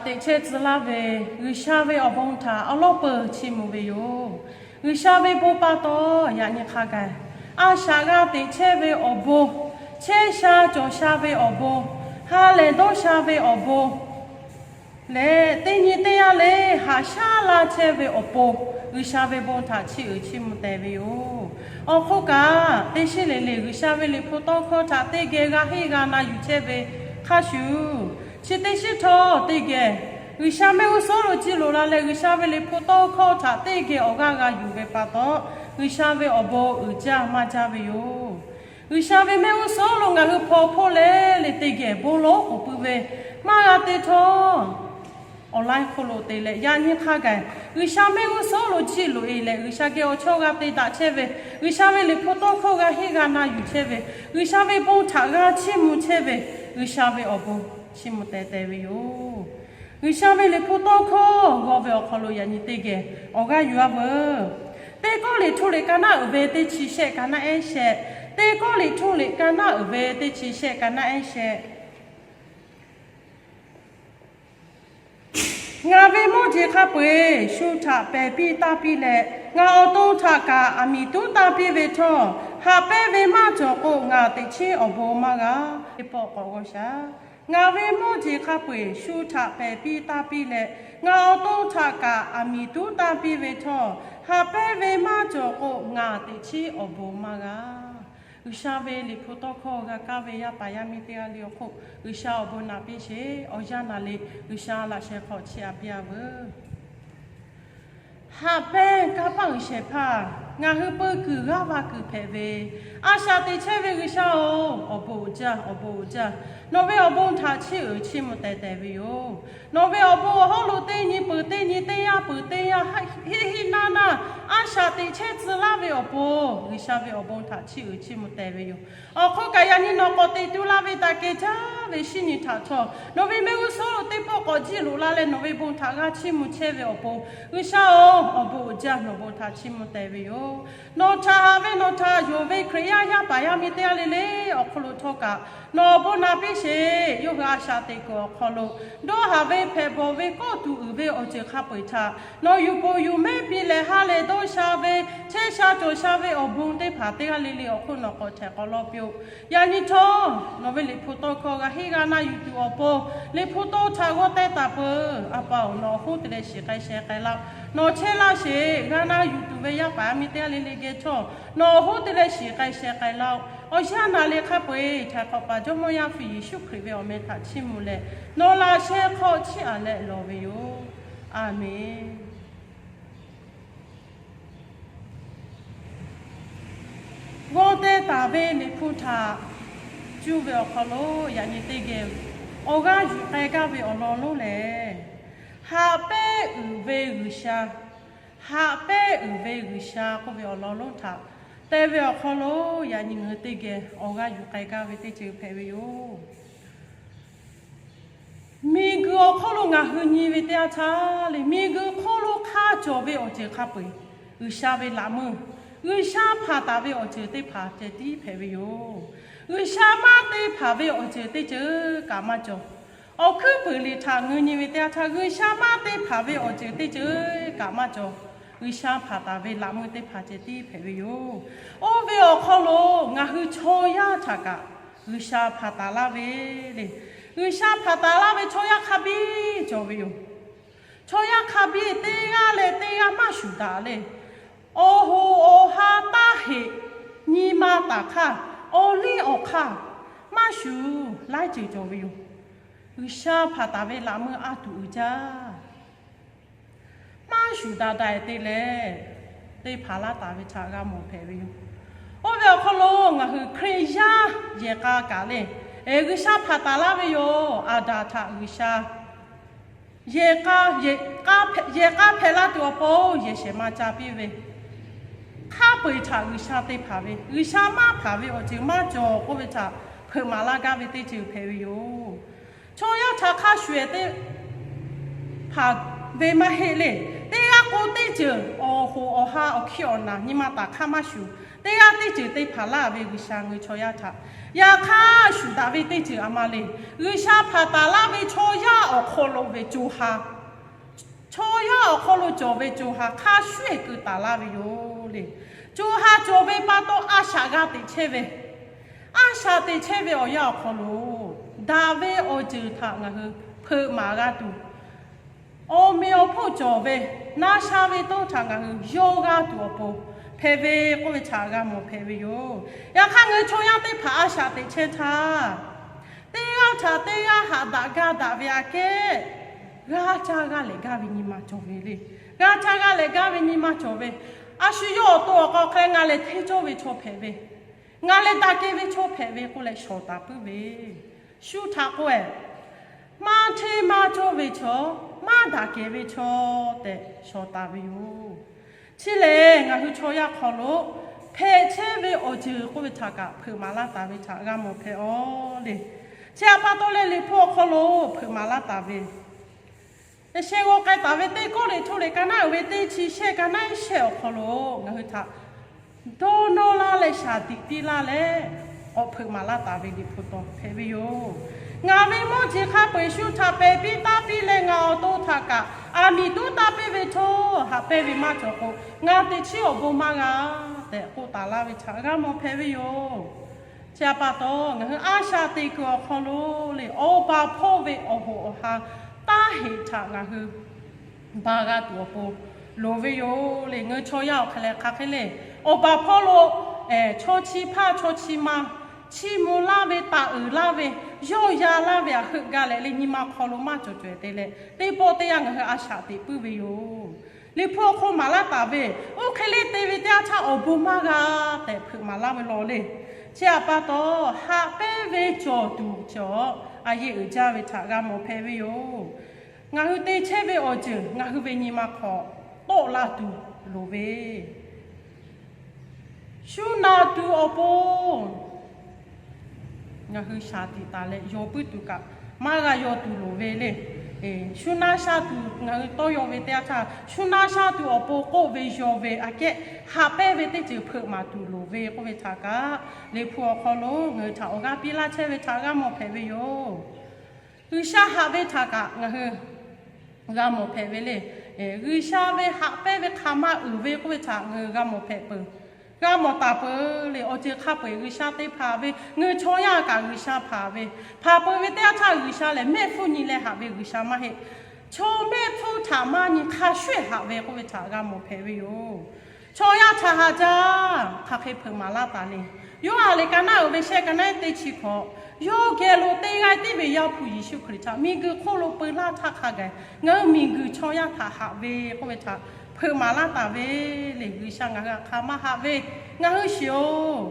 teꞈ chehˇ tcuh laˇ ve G'uiˬsha ve awˬ bon htaꞈ awˉ lawˉ peuˬ chiˇ mvuh ve yoˬ. G'uiˬsha ve bon pa taw yaꞈ nyi hk'a gaˬ, a shaꞈ g'a teꞈ chehˇ ve awˬ bon, chehˇ sha cawˬ sha ve awˬ bon, ha lehˬ dawˇ sha ve awˬ bon leh, teˇ nyi teˇ yanˇ le haꞈ shaˉ laˇ chehˇ ve awˬ pon, G'uiˬsha ve bon htaꞈ chiˇ uiˍ chiˇ mvuh tehˬ ve yoˬ. Awˬ hk'oˆ kaꞈ, teˇ shiˉ le le G'uiˬsha ve Liꞈ hpu tawˇ hkawˇ htaꞈ teˇ geh g'a henˇ g'a na yuˬ chehˇ ve hk'a shuˍ, chi teˇ shiˉ htawˇ teˇ geh G'uiˬsha mehˆ g'uˇ suhˉ lo jiˇ loꞈ la leh, G'uiˬsha ve Liꞈ hpu tawˇ hkawˇ htaꞈ teˇ geh awˬ g'aˇ g'a yuˬ ve pa taw, G'uiˬsha ve awˬ bon uiˍ jaˇ maˇ jaˇ ve yoˬ. G'uiˬsha ve mehˆ g'uˇ suhˉ lo ngaˬ hui hpaw hpoˆ leh le teˇ geh bon lawˉ k'oˍ pui ve maˇ g'a te htawˇ, online hk'oˆ lo te leh yaꞈ nyi hk'a gaˬ G'uiˬsha mehˆ g'uˇ suhˉ lo jiˇ loꞈ e leh, G'uiˬsha geh awˬ chawˇ g'a te daꞈ chehˇ ve, G'uiˬsha ve Liꞈ hpu tawˇ hkawˇ g'a henˇ g'a na yuˬ chehˇ ve, G'uiˬsha ve bon htaꞈ g'a chiˇ mvuh chehˇ ve, G'uiˬsha ve awˬ bon chiˇ mvuh tehˬ tehˬ ve yoˬ. G'uiˬsha ve Liꞈ hpu tawˇ hkawˇ g'aw ve awˬ hk'aw lo yaꞈ nyi teˇ geh awˬ g'aˇ yuˬ a veuˬ. Teˇ Kawˇrenˍhtuˆ liꞈ ka naˉ uiˍ ve teˇ chi shehˆ ka naˉ ehˉ shehˆ. Teˇ Kawˇrenˍhtuˆ liꞈ ka naˉ uiˍ ve teˇ chi shehˆ ka naˉ ehˉ shehˆ. Ngaˬ ve mawˇ jeˬ hk'a peu-eˬ shu htaꞈ pehˬ piˇ taˇ piˇ leh, ngaˬ awˬ to htaꞈ kaꞈ aˬ miˍ tuˉ taˇ piˇ ve htawˇ, haꞈ pehnˇ ve maˇ cawˬ k'o, ngaˬ teꞈ chiˉ awˬ bon maˇ g'a. Teˇ pawˆ k'awꞈ g'aw shaˍ. Ngaˬ ve mawˇ jeˬ hk'a peu-eˬ shu htaꞈ pehˬ piˇ taˇ piˇ leh, ngaˬ awˬ to htaꞈ kaꞈ aˬ miˍ tuˉ taˇ piˇ ve htawˇ, haꞈ pehnˇ ve maˇ cawˬ k'o, ngaˬ teꞈ chiˉ awˬ bon maˇ g'a. G'uiˬsha ve Liꞈ hpu tawˇ hkawˇ g'a kaˇ ve yaˇ paˍ yaˇ miˇ teˇ g'aˇ le awˬ hk'oˆ, G'uiˬsha awˬ bon naꞈ piˇ sheˍ. Awˬ yanˇ naˍ le G'uiˬsha laꞈ sheh hk'aw chiˇ aꞈ piˇ a veuˬ. Haꞈ pehnˇ kanˇ paˆ uiˍ shehˍ hpaˇ ngaˬ hui peu kuiˬ g'aˇ va kuiˬ hpehꞈ ve, a shaꞈ teꞈ chehˇ ve G'uiˬsha-oˬ, awˬ bon uiˍ jaˇ, awˬ bon uiˍ jaˇ. Nawˬ ve awˬ bon htaꞈ chiˇ uiˍ chiˇ mvuh tehˬ tehˬ ve yoˬ. Nawˬ ve awˬ bon awˬ hawˉ lo teˇ nyi peuˬ teˇ nyi, teˇ yanˇ peuˬ teˇ yanˇ, hiˆ hiˆ naˇ naˇ a shaꞈ teꞈ chehˇ tcuh laˇ ve awˬ pon, G'uiˬsha ve awˬ bon htaꞈ chiˇ uiˍ chiˇ mvuh tehˬ ve yoˬ. Awˬ hk'oˆ kaꞈ, yaꞈ nyi nawˬ k'awꞈ teꞈ tu laˇ ve daꞈ kehˬ jaˇ ve shinˉ nyi htaꞈ htawˇ, nawˬ ve mehˆ g'uˇ suhˉ lo teˇ pawˆ k'awꞈ jiˇ loꞈ la leh nawˬ ve bon htaꞈ g'a chiˇ mvuh chehˇ ve awˬ pon, G'uiˬsha-oˬ, awˬ bon uiˍ jaˇ, nawˬ bon htaꞈ chiˇ mvuh tehˬ ve yoˬ. Nawˬ htaꞈ haꞈ ve nawˬ htaꞈ yonˍ ve Hkriꞈ yaˇ yaˇ paˍ yaˇ miˇ teˇ g'aˇ le le awˬ hk'aw lo htawˇ kaꞈ, nawˬ awˬ bon naꞈ piˇ sheˍ. Yawˇ hui a shaꞈ teꞈ kuiˬ awˬ hk'aw lo, dawˇ haˍ ve hpehꞈ bawˬ ve kawˆ tuˬ uiˍ ve awˬ ceuˬ hk'a peu-eˬ htaꞈ nawˬ yuˬ poˬ yuˬ mehˆ piˇ leh, ha lehˬ dawˇ sha ve, chehˇ sha cawˬ sha ve awˬ bon teˇ hpaˍ teˇ g'aˇ le le awˬ hk'oˆ nawˬ k'awꞈ htehꞈ k'awꞈ lawˇ piˇ-oˆ. Yaꞈ nyi htawˇ, nawˬ ve Liꞈ hpu tawˇ hkawˇ g'a henˇ g'a na yuˬ tuˬ awˬ pon, Liꞈ hpu tawˇ htaꞈ g'awˇ tehˇ taˍ peuˬ. A pa-oˬ, nawˬ awˬ hoˉ te leh shiˍ k'ai sheh k'ai laˇ-oˆ. Nawˬ chehˇ laˇ sheˍ. G'a na yuˬ tuˬ ve yaˇ paˍ yaˇ miˇ teˇ g'aˇ le le geh htawˇ, nawˬ awˬ hoˉ te leh shiˍ k'ai sheh k'ai laˇ-oˆ. Awˬ yanˇ naˍ le hk'a peu-eˬ htaiˍ hk'awꞈ paˍ Jawˇmawˇ Yaˇ hpu Yeˍsuˆ Hkriꞈ ve awˬ meh htaꞈ chiˇ mvuh leh, nawˬ laꞈ sheh hk'aw chiˇ aꞈ leh lawˬ ve yoˬ. A menˬ. G'awˇ tehˇ taˍ ve Liꞈ hpu htaꞈ cuˇ ve awˬ hk'aw lo yaꞈ nyi teˇ geh awˬ g'aˇ yuˬ k'ai gaˇ ve awˬ lawn lonˉ lehˬ, Haꞈ pehnˇ uiˍ ve G'uiˬsha, haꞈ pehnˇ uiˍ ve G'uiˬsha k'oˆ ve awˬ lawn lonˉ htaꞈ te ve awˬ hk'aw lo, yaꞈ nyi ngaˬ hui teˇ geh awˬ g'aˇ yuˬ k'ai gaˇ ve teˇ ceuˬ hpehꞈ ve yoˬ. Miˬguiˬ awˬ hk'oˆ lo ngaˬ hui nyi ve teˇ yanˇ htaˇ le, miˬguiˬ hk'oˆ lo hk'a cawˬ ve awˬ ceuˬ hk'a peu-eˬ, G'uiˬsha ve laꞈ meuˇ, G'uiˬsha hpanˍ taˍ ve awˬ ceuˬ teˇ hpaˍ ceh tiˉ hpehꞈ ve yoˬ. G'uiˬsha maˇ te hpanˍ ve awˬ ceuˬ teˇ ceuˬ kaꞈ maˇ cawˬ. Awˬ hkuiˉ puiˍ liꞈ htaꞈ ngaˬ hui nyi ve teˇ yanˇ htaˇ, G'uiˬsha maˇ te hpanˍ ve awˬ ceuˬ teˇ ceuˬ kaꞈ maˇ cawˬ. G'uiˬsha hpanˍ taˍ ve laꞈ meuˇ teˇ hpaˍ ceh tiˉ hpehꞈ ve yoˬ. Oˇ ve awˬ hk'aw lo ngaˬ hui chaw yaˇ htaꞈ kaꞈ G'uiˬsha hpanˍ taˍ laˇ ve le. G'uiˬsha hpanˍ taˍ laˇ ve chaw yaˇ hk'a biˇ cawˬ ve yoˬ. Chaw yaˇ hk'a biˇ teˇ g'aˇ leh teˇ g'aˇ maˇ shuˍ daꞈ le. Awˬ hoꞈ awˬ ha taˇ heꞈ, nyi ma taˍ hk'aˇ, awˬ liˇ awˬ hk'aˇ maˇ shuˍ laiˉ ceuˬ cawˬ ve yoˬ. G'uiˬsha hpanˍ taˍ ve laꞈ meuˇ a tuˬ uiˍ jaˇ. Maˇ shuˍ daꞈ daꞈ te leh, te hpanˍ laˇ taˍ ve htaꞈ g'a mawˬ hpehꞈ ve yoˬ. Oˇ ve awˬ hk'aw lo ngaˬ hui Hkriꞈ yaˇ yehˬ k'a kaꞈ le, G'uiˬsha hpanˍ taˍ laˇ ve yoˬ. Aˍdanˍ htaꞈ G'uiˬsha yehˬ k'a, yehˬ k'a hpehꞈ la tuˬ awˬ pon yehˬ shehˍ ma ca piˇ ve, hk'a peu-eˬ htaꞈ G'uiˬsha te hpanˍ ve, G'uiˬsha maˇ hpanˍ ve awˬ ceuˬ maˇ cawˬ k'oˆ ve htaꞈ hpeuꞈ maˍ laˇ gaˇ ve teˇ ceuˬ hpehꞈ ve yoˬ. Chaw yaˇ htaꞈ hk'a shuˍ-eˬ teˇ hpaˍ ve maˇ heˆ le. Teˇ g'aˇ k'o teˇ ceuˬ awˬ hoꞈ awˬ ha awˬ hkiˇ awˬ naˬ nyi ma taˍ hk'aˇ maˇ shuˍ. Teˇ g'aˇ teˇ ceuˬ te hpanˍ laˇ ve G'uiˬsha ngaˬ hui chaw yaˇ htaꞈ, yaꞈ hk'aˇ shuˍ daꞈ ve teˇ ceuˬ a ma le. G'uiˬsha hpanˍ taˍ laˇ ve chaw yaˇ awˬ hk'aw lo ve co ha, chaw yaˇ awˬ hk'aw lo cawˬ ve co ha hk'a shuˍ keu taˍ laˇ ve yoˬ le. Co ha cawˬ ve pa taw a shaꞈ g'a teꞈ chehˇ ve, a shaꞈ teꞈ chehˇ ve awˬ yanˇ awˬ hk'aw lo daꞈ ve awˬ ceuˬ htaꞈ ngaˬ hui hpeuꞈ maˍ g'a tuˬ, awˬ meꞈ awˬ hponˇ cawˬ ve na sha ve tawˇ htaꞈ ngaˬ hui yawˇ g'a tuˬ awˬ pon hpehꞈ ve k'oˆ ve htaꞈ g'a mawˬ hpehꞈ ve yoˬ. Yaꞈ hk'aˇ ngaˬ hui chaw yaˇ teˇ hpaˍ a shaꞈ teꞈ chehˇ htaˇ, teˇ g'aˇ htaꞈ teˇ g'aˇ haꞈ daꞈ gaˇ daꞈ ve aꞈ kehˉ, g'aˇ caˇ g'aˇ leh gaˇ ve nyi ma cawˬ ve le. G'aˇ caˇ g'aˇ leh gaˇ ve nyi ma cawˬ ve, a shu yawˇ awˬ to awˬ hk'aw hk'e ngaˬ lehˬ hteˇ cawˇ ve chaw hpehꞈ ve, ngaˬ lehˬ daꞈ kehˬ ve chaw hpehꞈ ve k'oˆ leh shawˍ taˍ puiˉ ve, shu htaꞈ k'oˆ-e, maˇ hteˇ maˇ cawˇ ve chaw, maˇ daꞈ kehˬ ve chaw tehꞈ shawˍ taˍ ve yoˬ. Chi lehˬ ngaˬ hui chaw yaˇ hk'aw lo hpehꞈ chehˇ ve awˬ ceuˬ k'oˆ ve htaꞈ kaꞈ hpeuꞈ maˍ laˇ taˍ ve htaꞈ g'a mawˬ hpehꞈ-aw le. Chi htaꞈ pa taw leh Liꞈ hpu awˬ hk'aw lo hpeuꞈ maˍ laˇ taˍ ve, yaꞈ sheh g'aw k'ai taˍ ve teˇ kawˇ le hto le ka naˉ uiˍ ve teˇ chi shehˆ ka naˉ shehˆ awˬ hk'aw lo ngaˬ hui htaꞈ dawˇ nawˇ laˇ leh shaˍ tiꞈ piˇ laˇ leh k'awꞈ hpeuꞈ maˍ laˇ taˍ ve Liꞈ hpu taw hpehꞈ ve yoˬ. Ngaˬ ve mawˇ jeˬ hk'a peu-eˬ shu htaꞈ pehˬ piˇ taˇ piˇ leh ngaˬ awˬ to htaꞈ kaꞈ aˬ miˍ toˉ taˇ piˇ ve htawˇ, haꞈ pehnˇ ve maˇ cawˬ k'o, ngaˬ teꞈ chiˉ awˬ bon maˇ g'a tehꞈ k'oˆ taˍ laˇ ve htaꞈ g'a mawˬ hpehꞈ ve yoˬ. Chi htaꞈ pa taw, ngaˬ hui a shaꞈ teꞈ kuiˬ awˬ hk'aw lo le, awˬ baˬ hpawˇ ve awˬ hoꞈ awˬ ha taˇ heꞈ htaꞈ ngaˬ hui ba g'a tuˬ awˬ pon loˍ ve yoˬ le. Ngaˬ hui chaw yaˇ awˬ hk'e leh hk'aˬ hk'e le, awˬ baˬ hpawˇ lo chaw chi hpaˇ chaw chi ma chiˇ mvuh laˇ ve, taˍ uiˍ laˇ ve, yawˇ ya laˇ ve aꞈ heuˆ gaˇ leh le, nyi ma hk'aw lo maˇ cawˬ cawehˬ te leh, teˇ pawˆ teˇ yanˇ ngaˬ hui a shaꞈ teꞈ puiˉ ve yoˬ. Liꞈ hpu awˬ hk'oˆ maˍ laˇ taˍ ve, oˇ hk'e le te ve teˇ yanˇ htaˇ awˬ bon maˇ g'a tehꞈ hpeuꞈ maˍ laˇ ve law le. Chi htaꞈ pa taw, haꞈ pehnˇ ve cawˬ tuˬ cawˬ a yeˇ uiˍ jaˇ ve htaꞈ g'a mawˬ hpehꞈ ve yoˬ. Ngaˬ hui te chehˇ ve awˬ ceuˬ ngaˬ hui ve nyi ma hk'aw tawˆ la tuˬ loˍ ve, shu na tuˬ awˬ pon ngaˬ hui shaˍ tiꞈ taˍ leh yaw puiˉ tuˬ kaꞈ maˇ g'a yaw tuˬ loˍ ve le. Shu na sha tuˬ ngaˬ hui tawˇ yaw ve teˇ yanˇ htaˇ, shu na sha tuˬ awˬ pon k'oˆ ve yaw ve aꞈ kehˉ haꞈ pehnˇ ve teˇ ceuˬ hpeuꞈ maˍ tuˬ loˍ ve k'oˆ ve htaꞈ kaꞈ, Liꞈ hpu awˬ hk'aw lo ngaˬ hui htaꞈ awˬ g'aˇ piˇ laˇ chehˇ ve htaꞈ g'a mawˬ hpehꞈ ve yoˬ. G'uiˬsha haꞈ ve htaꞈ kaꞈ ngaˬ hui g'a mawˬ hpehꞈ ve le. G'uiˬsha ve haꞈ pehnˇ ve hk'aˬ ma uiˍ ve k'oˆ ve htaꞈ ngaˬ hui g'a mawˬ hpehꞈ peuˬ, g'a mawˬ taˍ peuˬ le. Awˬ ceuˬ hk'a peu-eˬ G'uiˬsha te hpanˍ ve, ngaˬ hui chaw yaˇ kaꞈ G'uiˬsha hpanˍ ve, hpanˍ peuˬ ve teˇ yanˇ htaˇ G'uiˬsha lehˬ mehˆ hpfuhˇ nyi leh haꞈ ve G'uiˬsha maˇ heˆ. Chaw mehˆ hpfuhˇ htaꞈ maˇ nyi hk'a shuˍ haꞈ ve k'oˆ ve htaꞈ g'a mawˬ hpehꞈ ve yoˬ. Chaw yaˇ htaꞈ haꞈ jaˇ hk'aˬ hk'e hpeuꞈ maˍ laˇ taˍ le. Yoˇhanˬ liꞈ ka naˉ uiˍ ve shehˆ ka naˉ teˇ chi hk'awꞈ, yawˇ geh lo te g'a tiˉ ve Yaˇ hpu Yeˍsuˆ Hkriꞈ htaꞈ miˬguiˬ hk'oˆ lo peu laˇ htaˇ hk'a gaˬ, ngaˬ hui miˬguiˬ chaw yaˇ htaꞈ haꞈ ve k'oˆ ve htaꞈ hpeuꞈ maˍ laˇ taˍ ve le. G'uiˬsha ngaˬ hui htaꞈ hk'aˬ ma haꞈ ve, ngaˬ hui shiˍ-oˬ.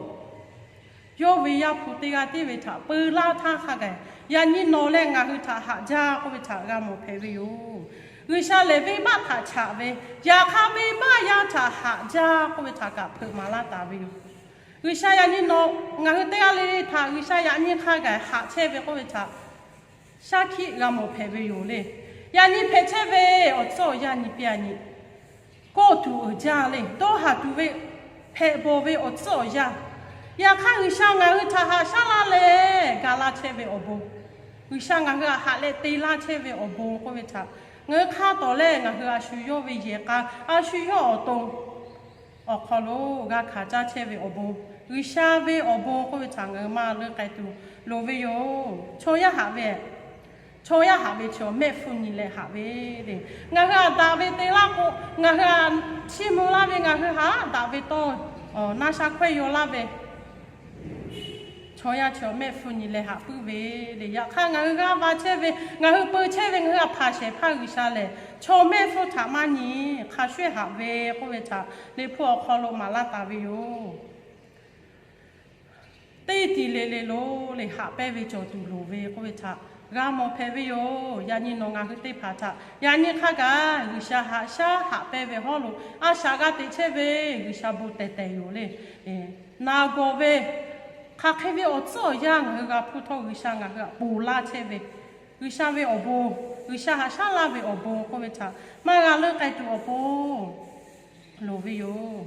Yawˇ ve Yaˇ hpu te g'a tiˉ ve htaꞈ peu laˇ htaˇ hk'a gaˬ, yaꞈ nyi nawˬ leh ngaˬ hui htaꞈ haꞈ jaˇ k'oˆ ve htaꞈ g'a mawˬ hpehꞈ ve yoˬ. G'uiˬsha lehˬ venˇbaˆ htaꞈ chaꞈ ve, yaꞈ hk'aˇ venˇbaˆ yaˇ htaꞈ haꞈ jaˇ k'oˆ ve htaꞈ kaꞈ hpeuꞈ maˍ laˇ taˍ ve yoˬ. G'uiˬsha yaꞈ nyi nawˬ ngaˬ hui teˇ g'aˇ le le htaꞈ G'uiˬsha yaꞈ nyi hk'a gaˬ haꞈ chehˇ ve k'oˆ ve htaꞈ shaˉ hkiˆ g'a mawˬ hpehꞈ ve yoˬ le. Yaꞈ nyi hpehꞈ chehˇ ve awˬ tcuhˉ awˬ yanˇ nyi piˇ a nyi kawˆ tuˬ uiˍ jaˇ le. Dawˇ haˍ tuˬ ve hpehꞈ bawˬ ve awˬ tcuhˉ awˬ yanˇ, yaꞈ hk'aˇ G'uiˬsha ngaˬ hui htaꞈ haꞈ shaˉ laˇ leh ga laˇ chehˇ ve awˬ bon, G'uiˬsha ngaˬ hui htaꞈ haꞈ leh te laˇ chehˇ ve awˬ bon k'oˆ ve htaꞈ ngaˬ hui hk'aˇ tawˍ leh ngaˬ hui a shu yawˇ ve yehˬ k'a, a shu yawˇ awˬ to awˬ hk'aw lo g'a hkanˍ caˇ chehˇ ve awˬ bon, G'uiˬsha ve awˬ bon k'oˆ ve htaꞈ ngaˬ hui maˇ leuˆ k'ai tuˬ loˍ ve yoˬ. Chaw yaˇ haꞈ ve, chaw yaˇ haꞈ ve chaw mehˆ hpfuhˇ nyi leh haꞈ ve le. Ngaˬ hui htaꞈ daꞈ ve te laˇ k'o, ngaˬ hui htaꞈ chiˇ mvuh laˇ ve, ngaˬ hui htaꞈ daꞈ ve tawˇ na sha hkawehˇ yaw laˇ ve chaw yaˇ chaw mehˆ hpfuhˇ nyi leh haꞈ puiˉ ve le. Yaꞈ hk'aˇ ngaˬ hui g'aˇ va chehˇ ve, ngaˬ hui peu chehˇ ve, ngaˬ hui htaꞈ hpanˍ shehˍ hpaˇ G'uiˬsha lehˬ chaw mehˆ hpfuhˇ htaꞈ maˇ nyi, hk'a shuˍ haꞈ ve k'oˆ ve htaꞈ Liꞈ hpu awˬ hk'aw lo maˍ laˇ taˍ ve yoˬ. Teˇ tiˍ le le lo le haꞈ pehnˇ ve cawˬ tuˬ loˍ ve k'oˆ ve htaꞈ g'a mawˬ hpehꞈ ve yoˬ. Yaꞈ nyi nawˬ ngaˬ hui teˇ hpaˍ htaꞈ yaꞈ nyi hk'a gaˬ G'uiˬsha haꞈ shaˉ haꞈ pehnˇ ve hawˉ lo a shaꞈ g'a teꞈ chehˇ ve G'uiˬsha bon tehˬ tehˬ yoˬ le. Naˍ gawˬ ve hk'aˬ hk'e ve awˬ tcuhˉ awˬ yanˇ ngaˬ hui g'a hpuˇ htawˇ G'uiˬsha ngaˬ hui htaꞈ ponˬ laˇ chehˇ ve, G'uiˬsha ve awˬ bon, G'uiˬsha haꞈ shaˉ laˇ ve awˬ bon k'oˆ ve htaꞈ maˇ g'a leuˆ k'ai tuˬ awˬ pon loˍ ve yoˬ.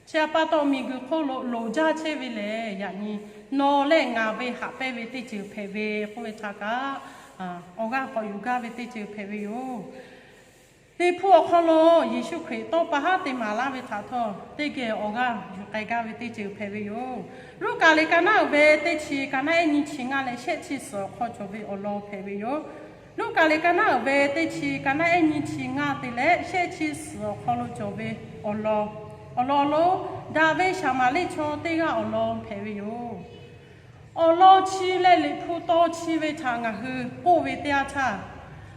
Chi pa taw, miˬguiˬ hk'oˆ lo loˍ jaˇ chehˇ ve lehˬ, yaꞈ nyi nawˬ leh ngaˬ ve haꞈ pehnˇ ve teˇ ceuˬ hpehꞈ ve k'oˆ ve htaꞈ kaꞈ, awˬ g'aˇ k'awꞈ yuˬ gaˇ ve teˇ ceuˬ hpehꞈ ve yoˬ. Liꞈ hpu awˬ hk'aw lo Yeˍsuˆ Hkriꞈ tawˇ pa haˉ te maˍ laˇ ve htaꞈ htawˇ, teˇ geh awˬ g'aˇ yuˬ k'ai gaˇ ve teˇ ceuˬ hpehꞈ ve yoˬ. Luˉkaꞈ liꞈ ka naˉ uiˍ ve teˇ chi, ka naˉ ehˉ nyiˇ chi ngaˇ leh shehˆ chi suhˍ awˬ hk'aw cawˬ ve awˬ lawn hpehꞈ ve yoˬ. Luˉkaꞈ liꞈ ka naˉ uiˍ ve teˇ chi, ka naˉ ehˉ nyiˇ chi ngaˇ te leh shehˆ chi suhˍ awˬ hk'aw lo cawˬ ve awˬ lawn, awˬ lawn awˬ lonˉ daꞈ ve Saˍmaˍriˆ chaw teˇ g'aˇ awˬ lawn hpehꞈ ve yoˬ. Awˬ lawn chi leh liꞈ hpu taw chi ve htaꞈ ngaˬ hui k'oˆ ve teˇ yanˇ htaˇ,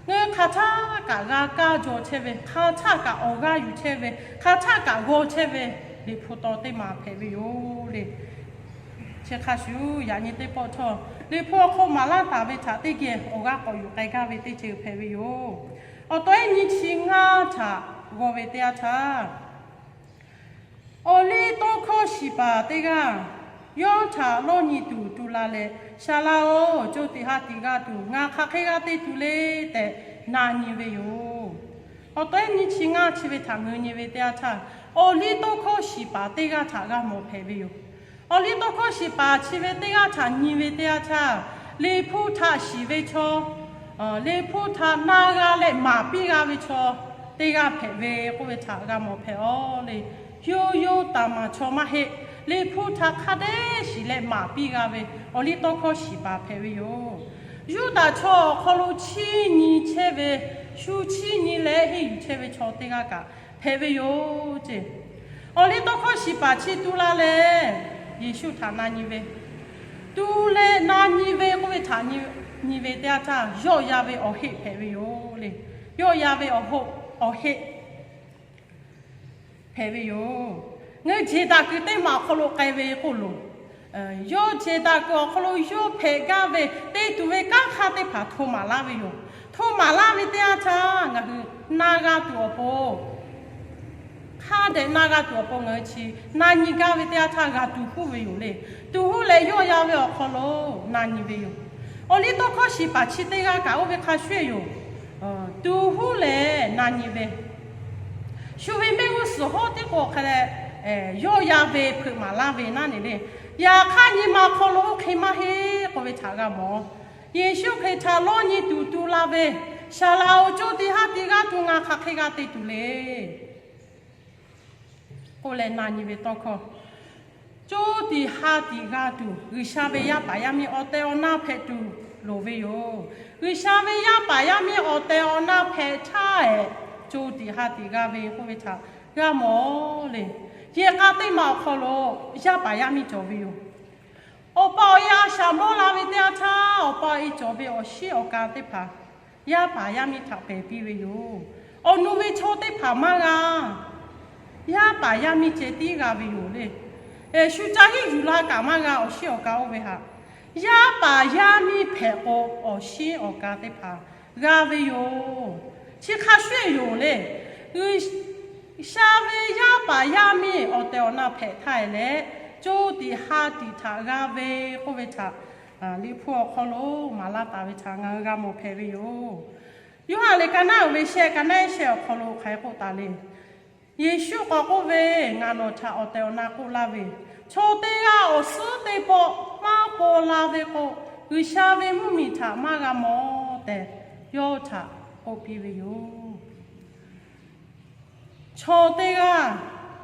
ngaˬ hui hk'aˬ htaˆ kaꞈ g'a kaˇ jaw chehˇ ve, hk'aˬ htaˆ kaꞈ awˬ g'aˇ yuˬ chehˇ ve, hk'aˬ htaˆ kaꞈ g'aw chehˇ ve, liꞈ hpu taw teˇ maˬ hpehꞈ ve yoˬ le. Chi hk'a shuˍ, yaꞈ nyi teˇ pawˆ htawˇ, liꞈ hpu awˬ hk'oˆ maˍ laˇ taˍ ve htaꞈ teˇ geh awˬ g'aˇ k'awꞈ yuˬ k'ai gaˇ ve teˇ ceuˬ hpehꞈ ve yoˬ. Awˬ taw ehˉ nyiˇ chi ngaˇ htaꞈ g'aw ve teˇ yanˇ htaˇ, awˬliˇtawˇhkawˇ shiˍ paˍ teˇ g'aˇ yawˇ htaꞈ lawˇ nyi tuˬ tu la leh, Saˍ laꞈ-oˬ, co tiꞈ ha tiꞈ g'a tuˬ ngaˬ hk'aˬ hk'e g'a te tuˬ le tehꞈ na nyi ve yoˬ. Awˬ taw ehˉ nyiˇ chi ngaˇ chi ve htaꞈ ngaˬ hui nyi ve teˇ yanˇ htaˇ, awˬliˇtawˇhkawˇ shiˍ paˍ teˇ g'aˇ htaꞈ g'a mawˬ hpehꞈ ve yoˬ. Awˬliˇtawˇhkawˇ shiˍ paˍ chi ve teˇ g'aˇ htaꞈ nyi ve teˇ yanˇ htaˇ, liꞈ hpu htaꞈ shiˍ ve chaw, liꞈ hpu htaꞈ na g'a leh maˍ piˇ g'a ve chaw teˇ g'aˇ hpehꞈ ve k'oˆ ve htaꞈ g'a mawˬ hpehꞈ-oˬ le. Yawˇ yawˇ taˍ maˍ chaw maˇ heˆ. Liꞈ hpu htaꞈ hk'a dehꞈ shiˍ leh maˍ piˇ g'a ve awˬliˇtawˇhkawˇ shiˍ paˍ hpehꞈ ve yoˬ. Yuˇdaꞈ chaw awˬ hk'aw lo chiˇ nyi chehˇ ve, shu chiˇ nyi leh henˇ yuˬ chehˇ ve chaw teˇ g'aˇ kaꞈ hpehꞈ ve yoˬ ce. Awˬliˇtawˇhkawˇ shiˍ paˍ chi tu la leh, Yeˍsuˆ htaꞈ na nyi ve, tu leh na nyi ve k'oˆ ve htaꞈ nyi ve teˇ yanˇ htaˇ, yawˆ yan ve awˬ heˆ hpehꞈ ve yoˬ le. Yawˆ yan ve awˬ heˆ hpehꞈ ve yoˬ. Ngaˬ hui jeˬ daꞈ kuiˬ teˇ maˬ awˬ hk'aw lo k'ai ve k'oˆ loˬ, yawˇ jeˬ daꞈ kuiˬ awˬ hk'aw lo yawˇ hpehꞈ gaˇ ve te tuˬ ve kanˉ hk'aˇ teˇ hpaˍ hto maˍ laˇ ve yoˬ. Hto maˍ laˇ ve teˇ yanˇ htaˇ, ngaˬ hui na g'a tuˬ awˬ pon, hk'a dehꞈ na g'a tuˬ awˬ pon ngaˬ hui chi na nyi gaˇ ve teˇ yanˇ htaˇ g'a tuˬ huˉ ve yoˬ le. Tuˬ huˉ leh yawˆ yan ve awˬ hk'aw lo na nyi ve yoˬ. Awˬliˇtawˇhkawˇ shiˍ paˍ chi teˇ g'aˇ kaꞈ oˇ ve hk'a shuˍ yoˬ. Tuˬ huˉ leh na nyi ve, shu ve mehˆ g'uˇ suhˍ hawˉ tiˉ k'o hk'a leh yawˆ yan ve hpeuꞈ maˍ laˇ ve naˉ ne le. Yaꞈ hk'aˇ nyi ma hk'aw lo oˇ hk'e maˇ heˆ k'oˆ ve htaꞈ g'a mawˬ. Yeˍsuˆ Hkriꞈ htaꞈ lawˇ nyi tuˬ tu la ve, Saˍ laꞈ-oˬ, co tiꞈ ha tiꞈ g'a tuˬ ngaˬ hk'aˬ hk'e g'a te tuˬ le k'oˆ leh na nyi ve tawˇ hkawˇ, co tiꞈ ha tiꞈ g'a tuˬ G'uiˬsha ve yaˇ paˍ yaˇ miˇ awˬ tehˬ awˬ na hpehꞈ tuˬ loˍ ve yoˬ. G'uiˬsha ve yaˇ paˍ yaˇ miˇ awˬ tehˬ awˬ na hpehꞈ htaˇ ehˍ, co tiꞈ ha tiꞈ g'a ve k'oˆ ve htaꞈ g'a mawˬ le. Yehˬ k'a teˇ maˬ awˬ hk'aw lo yaˇ paˍ yaˇ miˇ cawˬ ve yoˬ. Awˬ pa awˬ e a shaꞈ mawˇ la ve teˇ yanˇ htaˇ, awˬ pa awˬ e cawˬ ve awˬ shiˉ awˬ ka teˇ hpaˍ yaˇ paˍ yaˇ miˇ htaꞈ pehˬ piˇ ve yoˬ. Awˬ nu ve chaw teˇ hpaˍ maˇ g'a, yaˇ paˍ yaˇ miˇ ceh tiˉ g'a ve yoˬ le. Shu ca hiˉ yuˬ la kaꞈ maˇ g'a, awˬ shiˉ awˬ ka oˇ ve htaꞈ yaˇ paˍ yaˇ miˇ hpehꞈ k'o, awˬ shiˉ awˬ ka teˇ hpaˍ g'a ve yoˬ. Chi hk'a shuˍ yoˬ le. G'uiˬsha ve yaˇ paˍ yaˇ miˇ awˬ tehˬ awˬ na hpehꞈ htaˇ e leh, co tiꞈ ha tiꞈ htaꞈ g'a ve k'oˆ ve htaꞈ Liꞈ hpu awˬ hk'aw lo maˍ laˇ taˍ ve htaꞈ ngaˬ hui g'a mawˬ hpehꞈ ve yoˬ. Yoˇhanˬ liꞈ ka naˉ uiˍ ve shehˆ, ka naˉ ehˉ shehˆ awˬ hk'aw lo hk'aˬ hk'e k'oˆ taˍ le. Yeˍsuˆ k'awꞈ k'oˆ ve, Ngaˬ nawˬ htaꞈ awˬ tehˬ awˬ na k'oˆ laˇ ve, chaw teˇ g'aˇ awˬ suhˉ teˇ pawˆ maˇ paw la ve k'o, G'uiˬsha ve mvuhˇmiˬ htaꞈ maˇ g'a mawˬ tehꞈ, yawˇ htaꞈ k'oˆ piˇ ve yoˬ. Chaw teˇ g'aˇ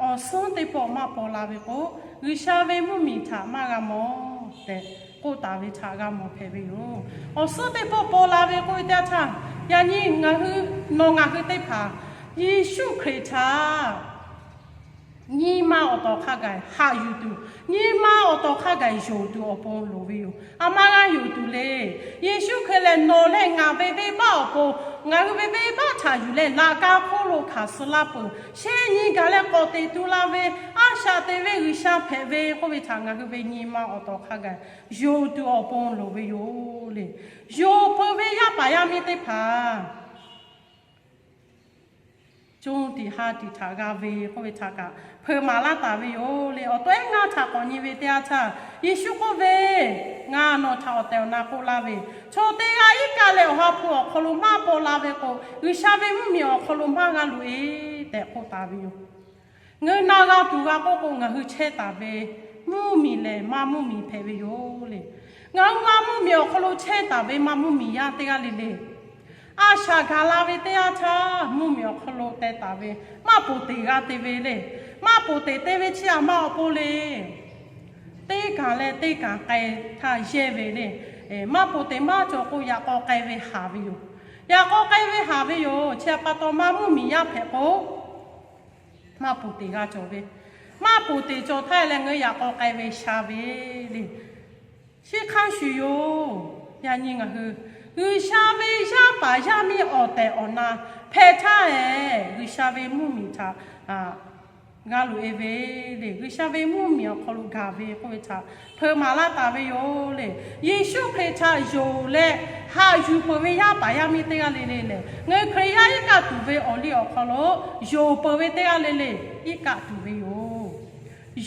awˬ suhˉ teˇ pawˆ maˇ paw la ve k'o, G'uiˬsha ve mvuhˇmiˬ htaꞈ maˇ g'a mawˬ tehꞈ k'oˆ taˍ ve htaꞈ g'a mawˬ hpehꞈ ve yoˬ. Awˬ suhˉ teˇ pawˆ paw la ve k'oˆ ve teˇ yanˇ htaˇ, yaꞈ nyi ngaˬ hui, nawˬ ngaˬ hui teˇ hpaˍ Yeˍsuˆ Hkriꞈ htaꞈ nyi ma awˬ tawˍ hk'a gaˬ haꞈ yuˬ tuˬ, nyi ma awˬ tawˍ hk'a gaˬ yonˍ tuˬ awˬ pon loˍ ve yoˬ. A ma g'a yonˍ tuˬ le. Yeˍsuˆ Hkriꞈ lehˬ nawˬ leh ngaˬ ve venˇbaˆ awˬ pon, ngaˬ hui ve venˇbaˆ htaꞈ yuˬ leh laꞈ ka hk'oˆ lo hkanˍ suh laˇ peuˬ. Shehˆ nyi gaˬ leh k'awꞈ teꞈ tu la ve, a shaꞈ teꞈ ve G'uiˬsha hpehꞈ ve k'oˆ ve htaꞈ ngaˬ hui ve nyi ma awˬ tawˍ hk'a gaˬ yonˍ tuˬ awˬ pon loˍ ve yoˬ le. Yonˍ peuˬ ve yaˇ paˍ yaˇ miˇ teˇ hpaˍ co tiꞈ ha tiꞈ htaꞈ g'a ve k'oˆ ve htaꞈ kaꞈ hpeuꞈ maˍ laˇ taˍ ve yoˬ le. Awˬ to ehˉ ngaˇ htaꞈ k'awꞈ nyi ve teˇ yanˇ htaˇ, Yeˍsuˆ k'oˆ ve, Ngaˬ nawˬ htaꞈ awˬ tehˬ awˬ na k'oˆ laˇ ve, chaw teˇ g'aˇ iˉ kaˆ leh awˬ ha hpu awˬ hk'aw lo maˇ paw la ve k'o, G'uiˬsha ve mvuhˇmiˬ awˬ hk'aw lo maˇ g'a loꞈ-e tehꞈ k'oˆ taˍ ve yoˬ. Ngaˬ hui na g'a tuˬ g'a k'oˆ k'o, ngaˬ hui chehˇ taˍ ve mvuhˇmiˬ lehˬ maˇ mvuhˇmiˬ hpehꞈ ve yoˬ le. Ngaˬ hui maˇ mvuhˇmiˬ awˬ hk'aw lo chehˇ taˍ ve maˇ mvuhˇmiˬ yaˇ teˇ g'aˇ le le, a shaꞈ gaˬ la ve teˇ yanˇ htaˇ, mvuhˇmiˬ awˬ hk'aw lo teh taˍ ve maˇ poˍ teꞈ g'a te ve le. Maˇ poˍ teꞈ te ve chi aˬ ma awˬ pon le. Teˇ kaˬ leh teˇ kaˬ k'ai htaˇ yehˇ ve le. Maˇ poˍ teꞈ maˇ cawˬ k'o, yaꞈ k'aw k'ai ve haˍ ve yoˬ. Yaꞈ k'aw k'ai ve haˍ ve yoˬ. Chi htaꞈ pa taw maˇ mvuhˇmiˬ yaˇ hpehꞈ k'o, maˇ poˍ teꞈ g'a cawˬ ve, maˇ poˍ teꞈ cawˬ htaˇ leh ngaˬ hui yaꞈ k'aw k'ai ve sha ve le. Chi hk'a shuˍ yoˬ. Yaꞈ nyi ngaˬ hui G'uiˬsha ve yaˇ paˍ yaˇ miˇ awˬ tehˬ awˬ na hpehꞈ htaˇ lehˬ, G'uiˬsha ve mvuhˇmiˬ htaꞈ g'a loꞈ e ve le. G'uiˬsha ve mvuhˇmiˬ awˬ hk'aw lo gaˬ ve k'oˆ ve htaꞈ hpeuꞈ maˍ laˇ taˍ ve yoˬ le. Yeˍsuˆ Hkriꞈ htaꞈ yonˍ leh haꞈ yuˬ peuˬ ve yaˇ paˍ yaˇ miˇ teˇ g'aˇ le le lehˬ, ngaˬ hui Hkriꞈ yaˇ iˉ kaˆ tuˬ ve awˬ liˇ awˬ hk'aw lo yonˍ peuˬ ve teˇ g'aˇ le le, iˉ kaˆ tuˬ ve yoˬ.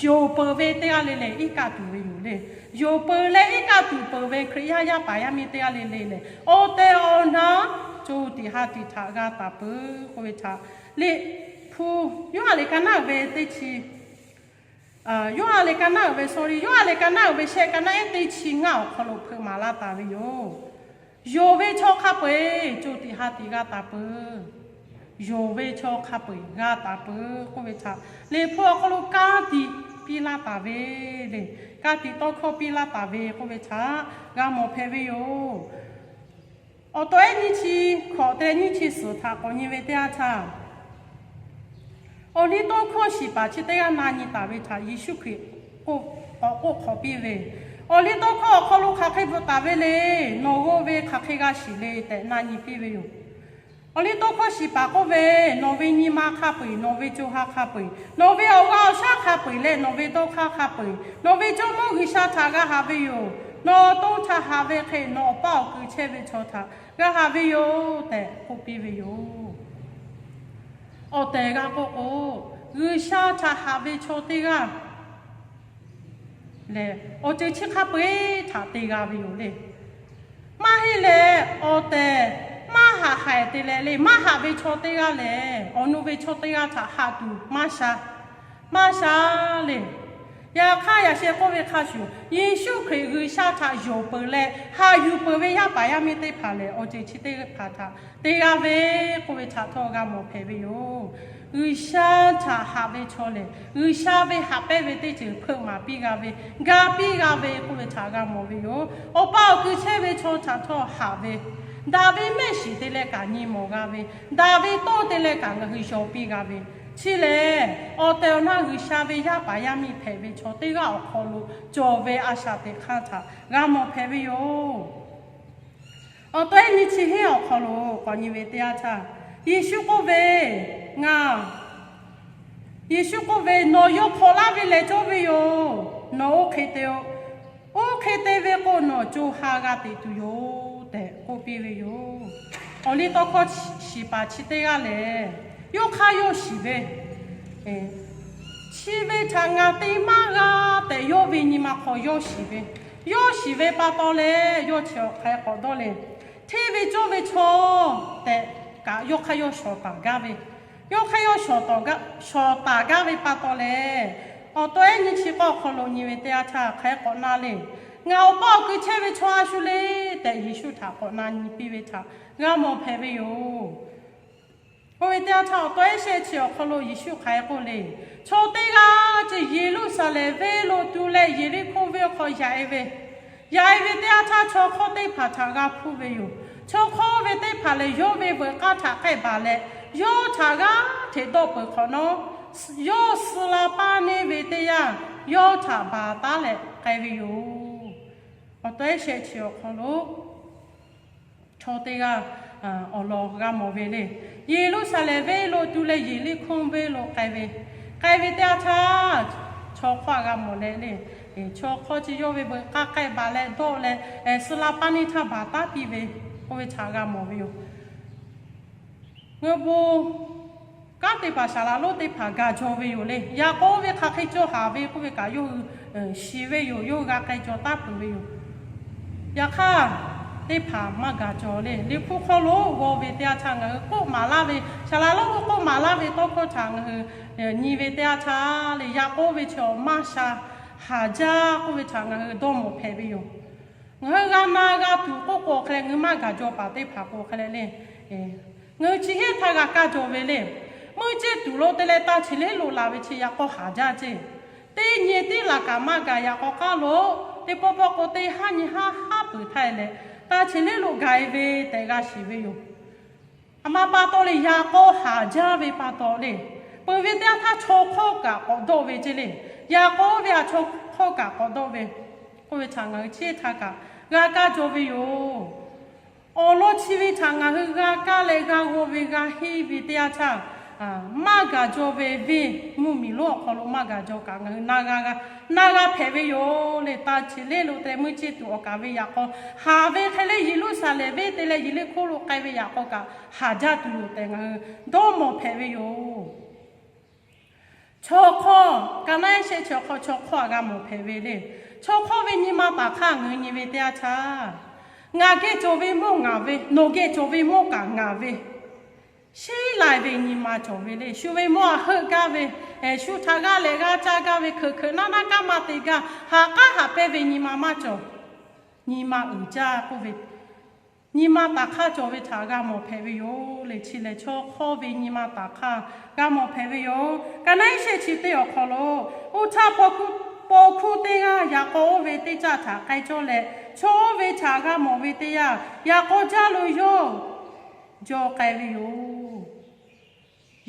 Yonˍ peuˬ ve teˇ g'aˇ le le iˉ kaˆ tuˬ ve yoˬ le. Yonˍ peuˬ leh iˉ kaˆ tuˬ peuˬ ve Hkriꞈ yaˇ yaˇ paˍ yaˇ miˇ teˇ g'aˇ le le lehˬ, awˬ tehˬ awˬ na co tiꞈ ha tiꞈ htaꞈ g'a taˍ peuˬ k'oˆ ve htaꞈ Liꞈ hpu, Yoˇhanˬ liꞈ ka naˉ uiˍ ve teˇ chi, Yoˇhanˬ liꞈ ka naˉ uiˍ ve, sorry, Yoˇhanˬ liꞈ ka naˉ uiˍ ve shehˆ ka naˉ ehˉ teˇ chi ngaˇ awˬ hk'aw lo hpeuꞈ maˍ laˇ taˍ ve yoˬ. Yonˍ ve chaw hk'a peu-eˬ co tiꞈ ha tiꞈ g'a taˍ peuˬ. Yonˍ ve chaw hk'a peu-eˬ g'a taˍ peuˬ k'oˆ ve htaꞈ Liꞈ hpu awˬ hk'aw lo ka tiꞈ piˇ laˇ taˍ ve le. Ka tiꞈ tawˇ hkawˇ piˇ laˇ taˍ ve k'oˆ ve htaꞈ g'a mawˬ hpehꞈ ve yoˬ. Awˬ taw ehˉ nyiˇ chi hkawꞈ te leh nyiˇ chi suhˍ htaꞈ k'awꞈ nyi ve teˇ yanˇ htaˇ, awˬliˇtawˇhkawˇ shiˍ paˍ chi teˇ g'aˇ na nyi taˍ ve htaꞈ Yeˍsuˆ Hkriꞈ k'awꞈ k'oˆ hk'awꞈ piˇ ve, awˬliˇtawˇhkawˇ awˬ hk'aw lo hk'aˬ hk'e bvuhꞈ taˍ ve le. Nawˬ g'aw ve hk'aˬ hk'e g'a shiˍ le tehꞈ na nyi piˇ ve yoˬ. Awˬliˇtawˇhkawˇ shiˍ paˍ k'oˆ ve, nawˬ ve nyi ma hk'a peu-eˬ, nawˬ ve co ha hk'a peu-eˬ, nawˬ ve awˬ g'aˇ awˬ shaˉ hk'a peu-eˬ leh nawˬ ve dawˇ hk'aˇ hk'a peu-eˬ, nawˬ ve Jawˇmawˇ G'uiˬsha htaꞈ g'a haꞈ ve yoˬ. Nawˬ awˬ to htaꞈ haꞈ ve hk'e nawˬ awˬ paˇ awˬ kui chehˇ ve chaw htaꞈ g'a haꞈ ve yoˬ tehꞈ k'oˆ piˇ ve yoˬ. Awˬ tehˬ g'a k'oˆ k'o, G'uiˬsha htaꞈ haꞈ ve chaw teˇ g'aˇ lehˬ, awˬ ceuˬ chi hk'a peu-eˬ htaꞈ te g'a ve yoˬ le. Maˇ heˆ leh, awˬ tehˬ maˇ haꞈ haiˬ te leh le, maˇ haꞈ ve chaw teˇ g'aˇ lehˬ, awˬ nu ve chaw teˇ g'aˇ htaꞈ haꞈ tuˬ maˇ sha, maˇ sha le. Yaꞈ hk'aˇ, yaꞈ sheh k'oˆ ve hk'a shuˍ, Yeˍsuˆ Hkriꞈ G'uiˬsha htaꞈ yonˍ peuˬ leh haꞈ yuˬ peuˬ ve yaˇ paˍ yaˇ miˇ teˇ hpaˍ lehˬ, awˬ ceuˬ chi teˇ hpaˍ htaꞈ te g'a ve k'oˆ ve htaꞈ htawˇ g'a mawˬ hpehꞈ ve yoˬ. G'uiˬsha htaꞈ haꞈ ve chaw lehˬ, G'uiˬsha ve haꞈ pehnˇ ve teˇ ceuˬ hpeuꞈ maˍ piˇ g'a ve, ga piˇ g'a ve k'oˆ ve htaꞈ g'a mawˬ ve yoˬ. Awˬ pa awˬ kui chehˇ ve chaw htaꞈ htawˇ haꞈ ve, daꞈ ve mehˆ shiˍ te leh kaꞈ nyi mawˬ g'a ve, daꞈ ve tawˇ te leh kaꞈ ngaˬ hui yaw piˇ g'a ve, chi lehˬ, awˬ tehˬ awˬ na G'uiˬsha ve yaˇ paˍ yaˇ miˇ hpehꞈ ve chaw teˇ g'aˇ awˬ hk'aw lo cawˬ ve a shaꞈ teꞈ hk'aˇ htaꞈ g'a mawˬ hpehꞈ ve yoˬ. Awˬ tehˬ nyiˇ chi hiˉ awˬ hk'aw lo k'awꞈ nyi ve teˇ yanˇ htaˇ, Yeˍsuˆ k'oˆ ve, ngaˬ, Yeˍsuˆ k'oˆ ve, nawˬ yawˇ hk'awꞈ laˇ ve leh cawˇ ve yoˬ. Nawˬ oˇ hk'e te-o. Oˇ hk'e te ve k'o, nawˬ co ha g'a teꞈ tuˬ yoˬ tehꞈ k'oˆ piˇ ve yoˬ. Awˬliˇtawˇhkawˇ shiˍ paˍ chi teˇ g'aˇ lehˬ, yawˇ hk'aˇ yawˇ shiˍ ve, chi ve htaꞈ ngaˬ te maˇ g'a tehꞈ yawˇ ve nyi ma hk'aw yawˇ shiˍ ve, yawˇ shiˍ ve pa taw leh, yawˇ chi awˬ hk'aˬ hk'e k'awꞈ dawˇ le. Hteˇ ve cawˇ ve chaw tehꞈ kaꞈ yawˇ hk'aˇ yawˇ shawˍ taˍ gaˇ ve, yawˇ hk'aˇ yawˇ shawˍ taˍ gaˇ ve pa taw leh, awˬ taw ehˉ nyiˇ chi k'awˇ awˬ hk'aw lo nyi ve teˇ yanˇ htaˇ hk'aˬ hk'e k'awꞈ na le. Ngaˬ awˬ paˇ awˬ kui chehˇ ve chaw a shu le tehꞈ Yeˍsuˆ htaꞈ k'awꞈ na nyi piˇ ve htaꞈ g'a mawˬ hpehꞈ ve yoˬ. Oˇ ve teˇ yanˇ htaˇ awˬ taw ehˉ shehˆ chi awˬ hk'aw lo Yeˍsuˆ hk'aˬ hk'e k'oˆ le. Chaw teˇ g'aˇ ceh Yeˍruˆsaˍlehnˍ venˇ lo tu leh Yeˍriˆhkoˇ venˇ awˬ hk'aw yaꞈ e ve, yaꞈ e ve teˇ yanˇ htaˇ chaw hk'awˇ teˇ hpaˍ htaꞈ g'a hpuˇ ve yoˬ. Chaw hk'awˇ ve teˇ hpaˍ lehˬ, yawˇ ve veuꞈ k'aˇ htaꞈ k'ehˆ baˬ leh, yawˇ htaꞈ g'aˇ hteꞈ dawˆ peuˬ hk'awꞈ nawˉ, yawˇ suh la paˇ neˇ ve teˇ yanˇ, yawˇ htaꞈ baˬ taˉ leh k'ai ve yoˬ. Awˬ taw ehˉ shehˆ chi awˬ hk'aw lo chaw teˇ g'aˇ awˬ lawn g'a mawˬ ve le. Yeˍruˆsaˍlehnˍ venˇ lo tu leh Yeˍriˆhkoˇ venˇ lo k'ai ve, k'ai ve teˇ yanˇ htaˇ, chaw hk'awˇ g'a mawˬ leh le, chaw hk'awˇ chi yawˇ ve veuꞈ k'aˇ k'ehˆ baˬ leh dawˆ leh, suh la paˇ neˇ htaˇ baˬ taˉ piˇ ve, oˇ ve htaꞈ g'a mawˬ ve yoˬ. Ngaˬ hui bon kanˉ te paˍ saˍ laˍ lonˉ teˇ hpaˍ gaˬ jaw ve yoˬ le. Yaꞈ k'o oˇ ve hk'aˬ hk'e cawˇ haˍ ve k'oˆ ve kaꞈ yawˇ hui shiˍ ve yoˬ. Yawˇ hui g'a k'ai jaw taˉ peuˬ ve yoˬ. Yaꞈ hk'aˇ, teˇ hpaˍ maˇ gaˬ cawˬ le. Liꞈ hpu hk'aw lo g'aw ve teˇ yanˇ htaˇ ngaˬ hui k'oˆ maˍ laˇ ve, saˍ laˍ lonˉ k'oˆ maˍ laˇ ve tawˇ hkawˇ htaꞈ ngaˬ hui nyi ve teˇ yanˇ htaˇ le, yaꞈ k'oˆ ve chi awˬ maˇ sha haˍ jaˇ k'oˆ ve htaꞈ ngaˬ hui dawˇ mawˬ hpehꞈ ve yoˬ. Ngaˬ hui g'a na g'a tuˬ k'oˆ k'o hk'e leh, ngaˬ hui maˇ gaˬ jaw paˍ teˇ hpaˍ k'o hk'e leh le, ngaˬ hui chi hk'e htaˇ g'a kaˇ jaw ve le. Meuˇ ceˇ tuˬ lo te leh ta cheˬ lehˉ lo laˬ ve chi yaꞈ k'aw haˍ jaˇ ceˇ. Teˇ nyi tiˉ laˬ kaꞈ maˇ gaˬ yaꞈ k'aw k'aˉ lo, teˇ pawˆ pawˆ k'o teˇ haˉ nyi haˉ haˉ peuˬ htaˇ e leh, ta cheˬ lehˉ lo gaˬ e ve tehꞈ g'a shiˍ ve yoˬ. A ma pa taw le, yaꞈ k'aw haˍ jaˇ ve pa taw le, peuˬ ve teˇ yanˇ htaˇ chaw hk'awˇ kaꞈ k'awꞈ dawˆ ve ceˇ le. Yaꞈ k'aw ve a chaw hk'awˇ kaꞈ k'awꞈ dawˆ ve, k'oˆ ve htaꞈ ngaˬ hui chi htaˇ kaꞈ g'a kaˇ jaw ve yoˬ. Awˬ lawn chi ve htaꞈ ngaˬ hui g'a kaˇ leh g'a g'aw ve g'a henˇ ve teˇ yanˇ htaˇ, maˇ gaˬ jaw ve venˇ mvuhˇmiˬ lonˉ awˬ hk'aw lo maˇ gaˬ jaw kaꞈ ngaˬ hui na g'a hpehꞈ ve yoˬ le. Ta cheˬ lehˉ lo te meuˇ ceˇ tuˬ awˬ kaˍ ve yaꞈ k'aw haˍ ve hk'e leh, Yeˍruˆsaˍlehnˍ venˇ te leh Yeˍriˆhkoˇ lo k'ai ve yaꞈ k'aw kaꞈ haˍ jaˇ tuˬ yoˬ tehꞈ ngaˬ hui dawˇ mawˬ hpehꞈ ve yoˬ. Chaw hk'awˇ, ka naˉ shehˆ chi awˬ hk'aw chaw hk'awˇ aꞈ g'a mawˬ hpehꞈ ve le. Chaw hk'awˇ ve nyi ma taˍ hk'aˇ ngaˬ hui nyi ve teˇ yanˇ htaˇ, ngaˬ geh cawˬ ve mawˇ ngaˬ ve, nawˬ geh cawˬ ve mawˇ kaꞈ ngaˬ ve, sheˉ lai ve nyi ma cawˬ ve le. Shu ve mawˇ aꞈ heuˆ gaˇ ve, shu htaꞈ g'a lehˬ g'a caˇ gaˇ ve, hkeuꞈ hkeuꞈ naˉ naˉ kaˉ maˇ te gaˇ, haꞈ k'aˉ haꞈ pehnˇ ve nyi ma maˇ cawˬ. Nyi ma uiˍ jaˇ k'oˆ ve, nyi ma taˍ hk'aˇ cawˬ ve htaꞈ g'a mawˬ hpehꞈ ve yoˬ le. Chi lehˬ chaw hk'awˇ ve nyi ma taˍ hk'aˇ g'a mawˬ hpehꞈ ve yoˬ. Ka naˉ shehˆ chi teˇ awˬ hk'aw lo, oˇ htaˇ paw hkuˇ teˇ g'aˇ yaꞈ k'aw oˇ ve teˇ caˆ htaꞈ k'ai cawˇ leh, chaw oˇ ve htaꞈ g'a mawˬ ve teˇ yanˇ, yaꞈ k'aw jaˇ lo yawˇ jaw k'ai ve yoˬ.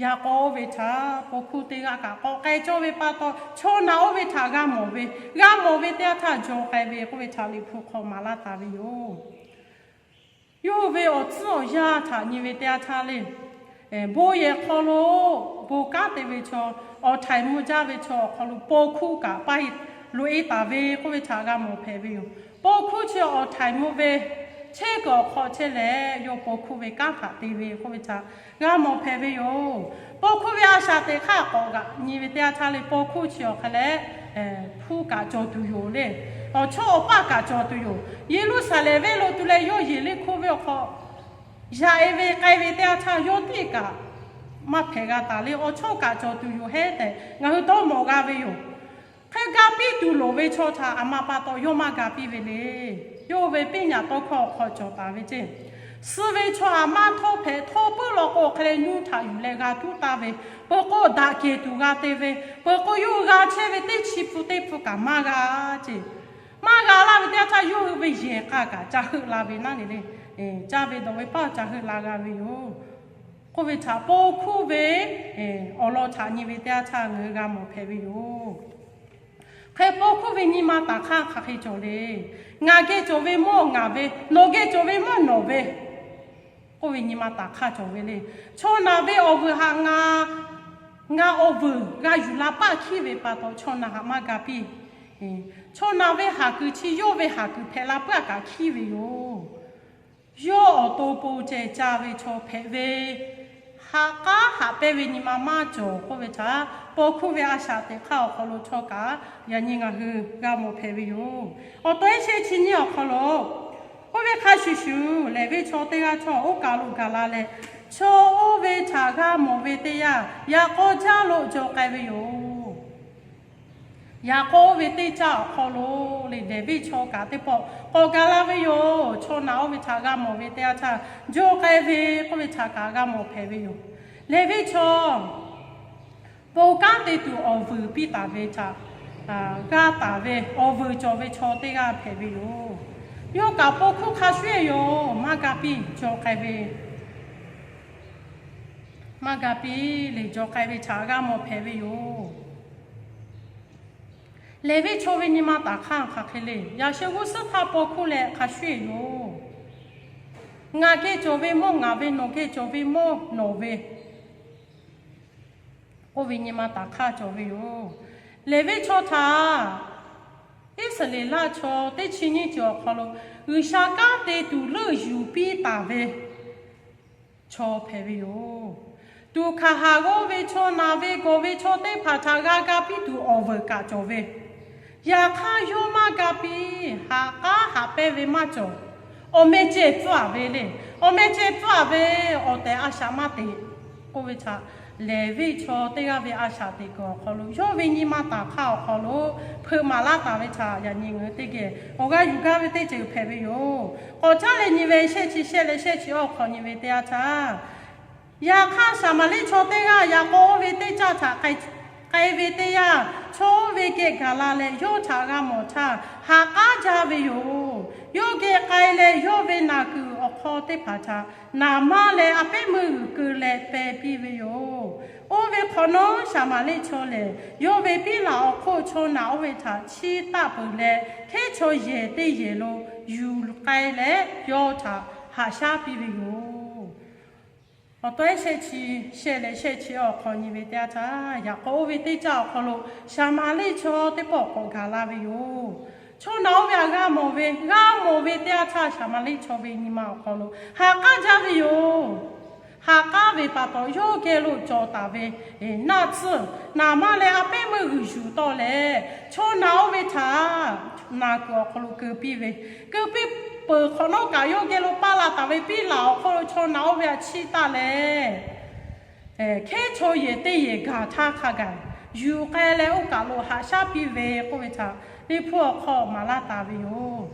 Yaꞈ k'aw oˇ ve htaꞈ paw hkuˇ teˇ g'aˇ kaꞈ k'awꞈ k'ai cawˇ ve pa taw, chaw naˬ oˇ ve htaꞈ g'a mawˬ ve, g'a mawˬ ve teˇ yanˇ htaˇ jaw k'ai ve k'oˆ ve htaꞈ Liꞈ hpu hk'aw maˍ laˇ taˍ ve yoˬ. Yawˇ hui ve awˬ tcuhˉ awˬ yanˇ htaꞈ nyi ve teˇ yanˇ htaˇ le, bon yehˬ hk'aw lo bon kanˉ te ve chaw, awˬ htaiˍ mvuh jaˇ ve chaw awˬ hk'aw lo paw hkuˇ kaꞈ paˇ loꞈ e taˍ ve k'oˆ ve htaꞈ g'a mawˬ hpehꞈ ve yoˬ. Paw hkuˇ chi awˬ htaiˍ mvuh ve chehˇ kuiˬ awˬ hk'aw chehˇ leh, yawˇ paw hkuˇ ve kanˉ htaꞈ te ve k'oˆ ve htaꞈ g'a mawˬ hpehꞈ ve yoˬ. Paw hkuˇ ve a shaꞈ teꞈ hk'aˇ k'awꞈ g'aꞈ nyi ve teˇ yanˇ htaˇ le, paw hkuˇ chi awˬ hk'a leh hpu kaꞈ cawˬ tuˬ yoˬ le. Awˬ chawˇ awˬ paˇ kaꞈ cawˬ tuˬ yoˬ. Yeˍruˆsaˍlehnˍ venˇ lo tu leh yawˇ Yeˍriˆhkoˇ venˇ awˬ hk'aw yaꞈ e ve k'ai ve teˇ yanˇ htaˇ, yawˇ teˇ kaꞈ maˇ hpehꞈ g'a taˍ le. Awˬ chawˇ kaꞈ cawˬ tuˬ yoˬ hehˉ tehꞈ ngaˬ hui dawˇ mawˬ g'a ve yoˬ. Hk'e ga piˇ tuˬ loˍ ve chaw htaꞈ a ma pa taw yawˇ maˇ ga piˇ ve le. Yawˇ hui ve piˇ nyaꞈ tawˇ hkawˇ awˬ hk'aw cawˬ taˍ ve ceˇ, suh ve chaw aꞈ maˇ htawˇ hpehꞈ, htawˇ puiˉ law k'o hk'e leh nuˇ htaꞈ yuˬ leh g'a tuˉ taˇ ve, peuˬ k'o daꞈ kehˬ tuˬ g'a te ve, peuˬ k'o yawˇ hui g'a chehˇ ve teˇ chi hpu teˇ hpu kaꞈ maˇ g'a ceˇ. Maˇ g'a laˇ ve teˇ yanˇ htaˇ yawˇ hui ve yehˬ k'a kaꞈ ca heuˆ la ve naˉ ne le. Caˇ ve dawˬ ve paˇ ca heuˆ la g'a ve yoˬ. K'oˆ ve htaꞈ paw hkuˇ ve awˬ lawn htaꞈ nyi ve teˇ yanˇ htaˇ ngaˬ hui g'a mawˬ hpehꞈ ve yoˬ. Hk'e paw hkuˇ ve nyi ma taˍ hk'aˇ hk'aˬ hk'e cawˬ le. Ngaˬ geh cawˬ ve mawˇ ngaˬ ve, nawˬ geh cawˬ ve mawˇ nawˬ ve k'oˆ ve nyi ma taˍ hk'aˇ cawˬ ve le. Chaw naˬ ve awˬ vuiˬ haꞈ ngaˬ, ngaˬ awˬ vuiˬ g'a yuˬ la paˆ hkiˉ ve pa taw, chaw naˬ haꞈ maˇ ga piˇ. Chaw naˬ ve haˍ kuiˬ chi yawˇ ve haˍ kuiˬ hpehꞈ la puiˉ a kaꞈ hkiˉ ve yoˬ. Yawˇ awˬ to po ceh ca ve chaw hpehꞈ ve, haꞈ k'aˉ haꞈ pehnˇ ve nyi ma maˇ cawˬ k'oˆ ve htaꞈ paw hkuˇ ve a shaꞈ teꞈ hk'aˇ awˬ hk'aw lo chaw kaꞈ yaꞈ nyi ngaˬ hui g'a mawˬ hpehꞈ ve yoˬ. Awˬ to ehˉ shehˆ chi nyiˇ awˬ hk'aw lo, oˇ ve hk'a shuˍ shuˍ lehˬ venˇ chaw teˇ g'aˇ chaw oˇ kaˬ lo gaˬ la leh, chaw oˇ ve htaꞈ g'a mawˬ ve teˇ yanˇ, yaꞈ k'aw jaˇ lo jaw k'ai ve yoˬ. Yaꞈ k'aw oˇ ve teˇ caˇ awˬ hk'aw lo le, lehˬ venˇ chaw kaꞈ teˇ pawˆ k'awꞈ gaˬ la ve yoˬ. Chaw naˬ oˇ ve htaꞈ g'a mawˬ ve teˇ yanˇ htaˇ jaw k'ai ve k'oˆ ve htaꞈ kaꞈ g'a mawˬ hpehꞈ ve yoˬ. Lehˬ venˇ chaw bon kanˉ te tuˬ awˬ vuiˬ piˇ taˍ ve htaꞈ g'a taˍ ve awˬ vuiˬ cawˬ ve chaw teˇ g'aˇ hpehꞈ ve yoˬ. Yawˇ kaꞈ paw hkuˇ hk'a shuˍ e yoˬ, maˇ ga piˇ jaw k'ai ve, maˇ ga piˇ leh jaw k'ai ve htaꞈ g'a mawˬ hpehꞈ ve yoˬ. Lehˬ venˇ chaw ve nyi ma taˍ hk'aˇ hk'aˬ hk'e le. Yaꞈ sheh g'uˇ suhˉ htaˇ paw hkuˇ leh hk'a shuˍ e yoˬ. Ngaˬ geh cawˬ ve mawˇ ngaˬ ve, nawˬ geh cawˬ ve mawˇ nawˬ ve k'oˆ ve nyi ma taˍ hk'aˇ cawˬ ve yoˬ. Lehˬ venˇ chaw htaꞈ Iˉsaˍreˍlaˆ chaw teˇ chi nyiˇ ceuˬ awˬ hk'aw lo G'uiˬsha kanˉ te tuˬ leuˆ yuˬ piˇ taˍ ve chaw hpehꞈ ve yoˬ. Tuꞈ hkanˍ haˍ g'awˇ ve chaw, naˬ ve gawˬ ve chaw teˇ hpaˍ htaꞈ g'a ga piˇ tuˬ awˬ vuiˬ kaꞈ cawˬ ve, yaꞈ hk'aˇ yawˇ maˇ ga piˇ, haꞈ k'aˉ haꞈ pehnˇ ve maˇ cawˬ. awˬ meh ceh pfuhˇ-a ve le. Awˬ meh ceh pfuhˇ-a ve awˬ tehˬ a shaꞈ maˇ teꞈ k'oˆ ve htaꞈ, Leˍviˆ chaw teˇ g'aˇ ve a shaꞈ teꞈ kuiˬ awˬ hk'aw lo, yawˇ ve nyi ma taˍ hk'aˇ awˬ hk'aw lo hpeuꞈ maˍ laˇ taˍ ve htaꞈ yaꞈ nyi ngaˬ hui teˇ geh awˬ g'aˇ yuˬ gaˇ ve teˇ ceuˬ hpehꞈ ve yoˬ. K'awꞈ caˉ leh nyi ve shehˆ chi shehˆ leh shehˆ chi awˇ hk'awꞈ nyi ve teˇ yanˇ htaˇ, yaꞈ hk'aˇ Saˍmaˍriˆ chaw teˇ g'aˇ yaꞈ k'aw oˇ ve teˇ caˇ htaꞈ k'ai ve teˇ yanˇ, chaw oˇ ve geh gaˬ la leh yawˇ htaꞈ g'a mawˬ htaˇ, haꞈ k'aˉ jaˇ ve yoˬ. Yawˇ geh k'ai leh, yawˇ ve naˬ kuiˬ awˬ hk'aw teˇ hpaˍ htaꞈ naˍ maˇ leh a pehˉ meuˇ g'uiˬ keu leh peh piˇ ve yoˬ. Oˇ ve hk'awꞈ nawˉ, Saˍmaˍriˆ chaw lehˬ yawˇ ve piˉ laˬ awˬ hk'oˆ chaw naˬ oˇ ve htaꞈ chiˇ taˆ peuˬ leh, hkehˉ chaw yehˬ teˇ yehˬ lo yuˬ k'ai leh, yawˇ htaꞈ haꞈ shaˉ piˇ ve yoˬ. Awˬ to ehˉ shehˆ chi shehˆ leh shehˆ chi awˇ hk'awꞈ nyi ve teˇ yanˇ htaˇ, yaꞈ k'aw oˇ ve teˇ caˇ awˬ hk'aw lo Saˍmaˍriˆ chaw teˇ pawˆ k'awꞈ gaˬ la ve yoˬ. Chaw naˬ oˇ ve htaꞈ g'a mawˬ ve, g'a mawˬ ve teˇ yanˇ htaˇ, Saˍmaˍriˆ chaw ve nyi ma awˬ hk'aw lo haꞈ k'aˉ jaˇ ve yoˬ. Haꞈ k'aˉ ve pa taw, yawˇ geh lo cawˬ taˍ ve naˆ tsuhˇ naˍ maˇ leh a pehˉ meuˇ g'uiˬ yuˬ tawˆ leh, chaw naˬ oˇ ve htaꞈ naˬ kuiˬ awˬ hk'aw lo keu piˇ ve, keu piˇ peuˬ hk'awꞈ nawˉ kaꞈ, yawˇ geh lo paˇ la taˍ ve piˉ laˬ awˬ hk'oˆ lo chaw naˬ oˇ ve htaꞈ chiˇ taˆ leh, hkehˉ chaw yehˬ teˇ yehˬ gaˬ htaˇ hk'a gaˬ yuˬ k'ai leh, oˇ kaˬ lo haꞈ shaˉ piˇ ve k'oˆ ve htaꞈ Liꞈ hpu awˬ hk'aw maˍ laˇ taˍ ve yoˬ.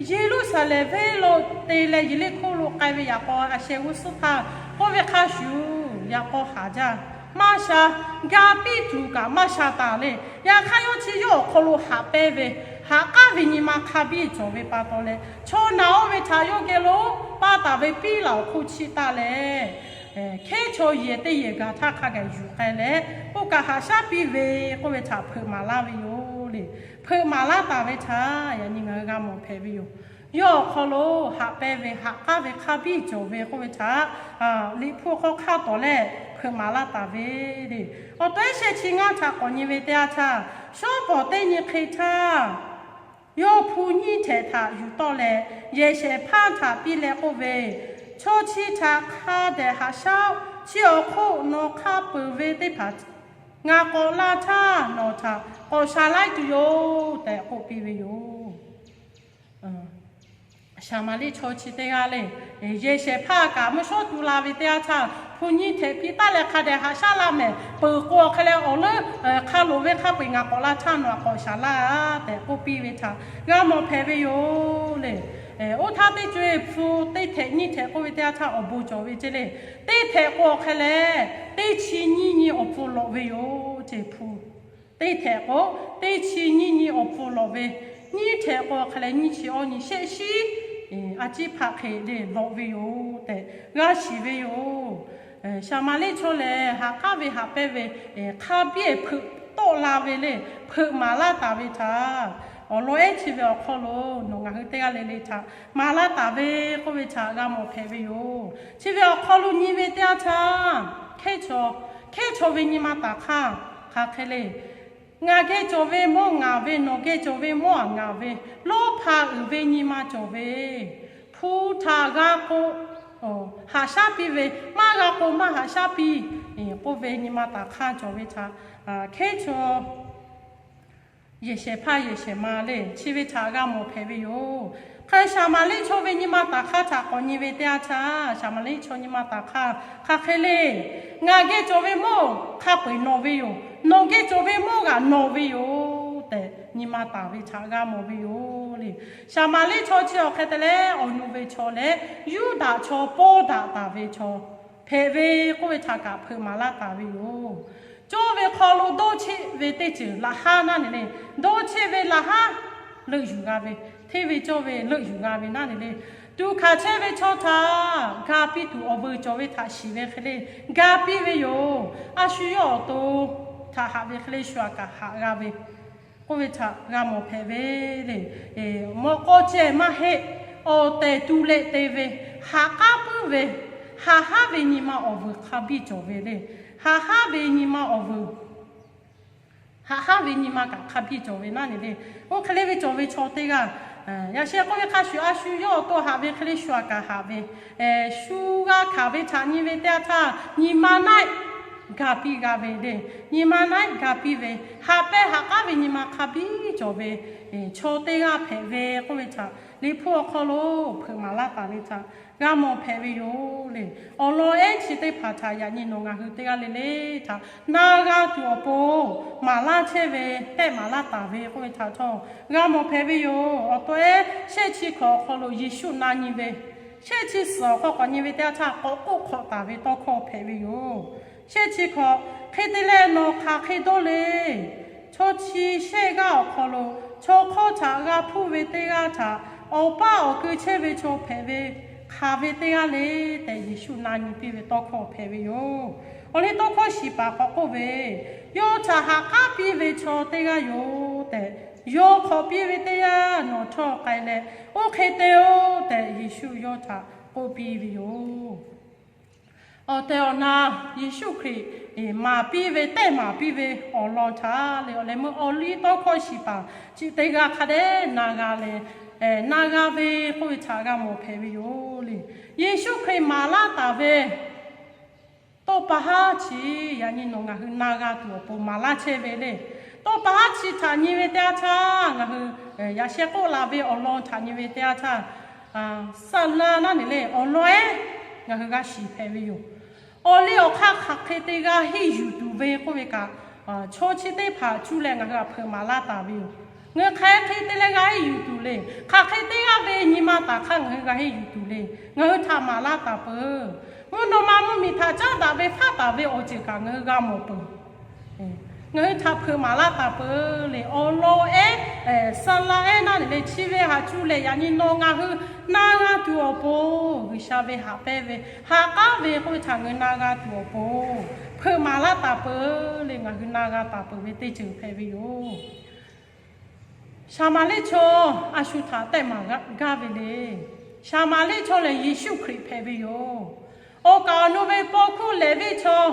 Yeˍruˆsaˍlehnˍ venˇ lo te leh Yeˍriˆhkoˇ lo k'ai ve yaꞈ k'aw a sheh g'uˇ suhˉ htaˇ k'oˆ ve hk'a shuˍ, yaꞈ k'aw haˍ jaˇ, maˇ sha, ga piˇ tuˬ kaꞈ maˇ sha taˍ le. Yaꞈ hk'aˇ yawˇ chi yawˇ awˬ hk'aw lo haꞈ pehnˇ ve, haꞈ k'aˉ ve nyi ma hk'a biˇ cawˬ ve pa taw leh, chaw naˬ oˇ ve htaꞈ yawˇ geh lo paˇ taˍ ve piˉ laˬ awˬ hk'oˆ chiˇ taˆ leh, hkehˉ chaw yehˬ teˇ yehˬ gaˬ htaˇ hk'a gaˬ yuˬ k'ai leh, oˇ kaˬ haꞈ shaˉ piˇ ve k'oˆ ve htaꞈ hpeuꞈ maˍ laˇ ve yoˬ le. Hpeuꞈ maˍ laˇ taˍ ve htaꞈ yaꞈ nyi ngaˬ hui g'a mawˬ hpehꞈ ve yoˬ. Yawˇ awˬ hk'aw lo haꞈ pehnˇ ve, haꞈ k'aˉ ve hk'a biˇ cawˬ ve k'oˆ ve htaꞈ Liꞈ hpu hk'aw hk'aˇ tawˍ leh hpeuꞈ maˍ laˇ taˍ ve le. Awˬ to ehˉ shehˆ chi ngaˇ htaꞈ k'awꞈ nyi ve teˇ yanˇ htaˇ, shawˉ pawˍ teˇ nyi hk'e htaˇ, yawˇ hpu nyiˇ htehꞈ htaꞈ yuˬ tawˆ leh, yehˬ shehˍ hpaˇ htaꞈ piˇ leh k'oˆ ve, Chaw chi htaꞈ hk'a dehꞈ haꞈ shaˉ-oˆ. Chi awˬ hk'oˆ nawˬ hk'a peuˬ ve teˇ hpaˍ ngaˬ k'awꞈ la htaˇ, nawˬ htaꞈ k'awꞈ shaˍ laiˉ tuˬ yoˬ tehꞈ k'oˆ piˇ ve yoˬ. Saˍmaˍriˆ chaw chi teˇ g'aˇ le, yehˬ shehˍ hpaˇ kaꞈ mvuhˇ shawˉ tu la ve teˇ yanˇ htaˇ, hpu nyiˇ htehꞈ piˇ taˉ leh hk'a dehꞈ haꞈ shaˉ laˇ mehˍ. Peuˬ k'o awˬ hk'e leh awˬ leuˉ hk'a loˍ ve hk'a peu-eˬ ngaˬ k'awꞈ la htaˇ nawˬ htaꞈ k'awꞈ shaˍ laˇ tehꞈ k'oˆ piˇ ve htaꞈ g'a mawˬ hpehꞈ ve yoˬ le. Oˇ htaˇ teˇ co-e hpu teˇ htehꞈ nyiˇ htehꞈ k'oˆ ve teˇ yanˇ htaˇ awˬ bon cawˬ ve ceˇ le. Teˇ htehꞈ k'o awˬ hk'e leh teˇ chi nyiˇ nyi awˬ pfuhˇ lawꞈ ve yoˬ ceˇ hpu. Teˇ htehꞈ k'o, teˇ chi nyiˇ nyi awˬ pfuhˇ lawꞈ ve, nyiˇ htehꞈ k'o awˬ hk'e leh nyiˇ chi awˇ nyi shehˆ shiˉ a ciˉ hpaˆ hk'e le lawꞈ ve yoˬ tehꞈ g'a shiˍ ve yoˬ. Saˍmaˍriˆ chaw lehˬ, haꞈ k'aˉ ve haꞈ pehnˇ ve hk'a biˇ hpeuꞈ tawˆ la ve le, hpeuꞈ maˍ laˇ taˍ ve htaꞈ awˬ lawn ehˉ chi ve awˬ hk'aw lo nawˬ ngaˬ hui teˇ g'aˇ le le htaꞈ maˍ laˇ taˍ ve k'oˆ ve htaꞈ g'a mawˬ hpehꞈ ve yoˬ. Chi ve awˬ hk'aw lo nyi ve teˇ yanˇ htaˇ, hkehˉ chaw, hkehˉ chaw ve nyi ma taˍ hk'aˇ hk'aˬ hk'e le. Ngaˬ geh cawˬ ve mawˇ ngaˬ ve, nawˬ geh cawˬ ve mawˇ-aˬ ngaˬ ve, lawˇ hpa uiˍ ve nyi ma cawˬ ve, hpu htaꞈ g'a k'o haꞈ shaˉ piˇ ve, maˇ g'a k'o maˇ haꞈ shaˉ piˇ k'oˆ ve nyi ma taˍ hk'aˇ cawˬ ve htaꞈ hkehˉ chaw yehˬ shehˍ hpaˇ yehˬ shehˍ ma le, chi ve htaꞈ g'a mawˬ hpehꞈ ve yoˬ. Hk'e Saˍmaˍriˆ chaw ve nyi ma taˍ hk'aˇ htaꞈ k'awꞈ nyi ve teˇ yanˇ htaˇ, Saˍmaˍriˆ chaw nyi ma taˍ hk'aˇ hk'aˬ hk'e le. Ngaˬ geh cawˬ ve mawˇ hk'a peu-eˬ nawˬ ve yoˬ. Nawˬ geh cawˬ ve mawˇ g'aꞈ nawˬ ve yoˬ tehꞈ nyi ma taˍ ve htaꞈ g'a mawˬ ve yoˬ le. Saˍmaˍriˆ chaw chi awˬ hk'e te leh awˬ nu ve chaw leh Yuˇdaꞈ chaw pawˇ daꞈ taˍ ve chaw hpehꞈ ve k'oˆ ve htaꞈ kaꞈ hpeuꞈ maˍ laˇ taˍ ve yoˬ. Cawˇ ve hk'aw lo dawˇ cheˆ ve teˇ ceuˬ laꞈ haˉ naˉ ne le. Dawˇ cheˆ ve laꞈ haˉ leuˆ yuˬ g'a ve, hteˇ ve cawˇ ve leuˆ yuˬ g'a ve naˉ ne le. Tuꞈ hkanˍ chehˇ ve chaw htaꞈ ga piˇ tuˬ awˬ veuˬ cawˬ ve htaꞈ shiˍ ve hk'e le, ga piˇ ve yoˬ. A shu yawˇ awˬ to htaꞈ haꞈ ve hk'e le shu aꞈ kaꞈ haꞈ g'a ve k'oˆ ve htaꞈ g'a mawˬ hpehꞈ ve le. Mawꞈ k'aw ceh maˇ heˆ, awˬ tehˬ tu leh te ve, haꞈ k'aˉ puiˉ ve, haꞈ haˉ ve nyi ma awˬ veuˬ hk'a biˇ cawˬ ve le. Haꞈ haˉ ve nyi ma awˬ veuˬ, haꞈ haˉ ve nyi ma kaꞈ hk'a biˇ cawˬ ve naˉ ne le. Oˇ hk'e le ve cawˬ ve chaw teˇ g'aˇ, yaꞈ sheh k'oˆ ve hk'a shuˍ, a shu yawˇ awˬ to haꞈ ve hk'e le shu aꞈ kaꞈ haꞈ ve, shu g'a hkanˍ ve htaꞈ nyi ve teˇ yanˇ htaˇ, nyi ma naˆ ga piˇ g'a ve le. Nyi ma naˆ ga piˇ ve, haꞈ pehnˇ haꞈ k'aˉ ve nyi ma hk'a biˇ cawˬ ve chaw teˇ g'aˇ hpehꞈ ve k'oˆ ve htaꞈ Liꞈ hpu awˬ hk'aw lo hpeuꞈ maˍ laˇ taˍ ve htaꞈ g'a mawˬ hpehꞈ ve yoˬ le. Awˬ lawn ehˉ chi teˇ hpaˍ htaꞈ yaꞈ nyi nawˬ ngaˬ hui teˇ g'aˇ le le htaꞈ na g'a tuˬ awˬ pon maˍ laˇ chehˇ ve, tehˆ maˍ laˇ taˍ ve k'oˆ ve htaꞈ htawˇ g'a mawˬ hpehꞈ ve yoˬ. Awˬ to ehˉ shehˆ chi hkawꞈ awˬ hk'aw lo Yeˍsuˆ na nyi ve, shehˆ chi suhˍ awˬ hk'aw k'awꞈ nyi ve teˇ yanˇ htaˇ k'awꞈ k'oˆ hk'awꞈ taˍ ve tawˇ hkawˇ hpehꞈ ve yoˬ. Shehˆ chi hkawꞈ, hk'e te leh nawˬ hk'aˬ hk'e dawˇ le. Chaw chi shehˆ g'aˇ awˬ hk'aw lo chaw hk'awˇ htaꞈ g'a hpuˇ ve teˇ g'aˇ htaꞈ awˬ paˇ awˬ keu chehˇ ve chaw hpehꞈ ve hk'aˬ ve teˇ g'aˇ le tehꞈ Yeˍsuˆ na nyi piˇ ve tawˇ hkawˇ hpehꞈ ve yoˬ. Awˬ liˇ tawˇ hkawˇ shiˍ paˍ k'awꞈ k'oˆ ve, Yawˇ htaꞈ ha k'aˉ piˇ ve chaw teˇ g'aˇ yoˬ tehꞈ, yawˇ hk'awꞈ piˇ ve teˇ yanˇ nawˬ htawˇ k'ai leh, Oˇ hk'e te-oˬ tehꞈ Yeˍsuˆ yawˇ htaꞈ k'oˆ piˇ ve yoˬ. Awˬ tehˬ awˬ na Yeˍsuˆ Hkriꞈ maˍ piˇ ve, tehˆ maˍ piˇ ve awˬ lawn htaꞈ le, awˬ leh meuˇ awˬ liˇ tawˇ hkawˇ shiˍ paˍ chi teˇ g'aˇ hk'a dehꞈ na g'a leh, na g'a ve k'oˆ ve htaꞈ g'a mawˬ hpehꞈ ve yoˬ le. Yeˍsuˆ Hkriꞈ maˍ laˇ taˍ ve tawˇ pa haˉ chi yaꞈ nyi nawˬ ngaˬ hui na g'a tuˬ awˬ pon maˍ laˇ chehˇ ve le. Tawˇ pa haˉ chi htaꞈ nyi ve teˇ yanˇ htaˇ ngaˬ hui yaꞈ sheh k'oˆ la ve awˬ lawn htaꞈ nyi ve teˇ yanˇ htaˇ, saˍ laˍ naˉ neˬ le awˬ lawn ehˉ ngaˬ hui g'a shiˍ hpehꞈ ve yoˬ. Awˬ liˇ awˬ hk'aˇ hk'aˬ hk'e te g'a henˇ yuˬ tuˬ ve k'oˆ ve kaꞈ, chaw chi teˇ hpaˍ cuˇ leh ngaˬ hui htaꞈ hpeuꞈ maˍ laˇ taˍ ve yoˬ. Ngaˬ hui hk'aˬ hk'e te leh g'a henˇ yuˬ tuˬ le. Hk'aˬ hk'e te g'a ve nyi ma taˍ hk'aˇ ngaˬ hui g'a henˇ yuˬ tuˬ le. Ngaˬ hui htaꞈ maˍ laˇ taˍ peuˬ. Mvuhˇ naw ma mvuhˇmiˬ htaꞈ caˉ daꞈ ve faˉ taˍ ve awˬ ceuˬ kaꞈ ngaˬ hui g'a mawˬ peuˬ. Ngaˬ hui htaꞈ hpeuꞈ maˍ laˇ taˍ peuˬ le. Awˬ lawn ehˉ, saˍ laˍ ehˉ naˉ neˬ le chi ve htaꞈ cuˇ leh yaꞈ nyi nawˬ ngaˬ hui na g'a tuˬ awˬ pon G'uiˬsha ve haꞈ pehnˇ ve, ha k'aˉ ve k'oˆ ve htaꞈ ngaˬ hui na g'a tuˬ awˬ pon hpeuꞈ maˍ laˇ taˍ peuˬ le. Ngaˬ hui na g'a taˍ peuˬ ve teˇ ceuˬ hpehꞈ ve yoˬ. Saˍmaˍriˆ chaw a shu htaꞈ tehˆ maˍ gaˇ ve le. Saˍmaˍriˆ chaw lehˬ Yeˍsuˆ Hkriꞈ hpehꞈ ve yoˬ. Awˬ kaˍ awˬ nu ve paw hkuˇ Leˍviˆ chaw,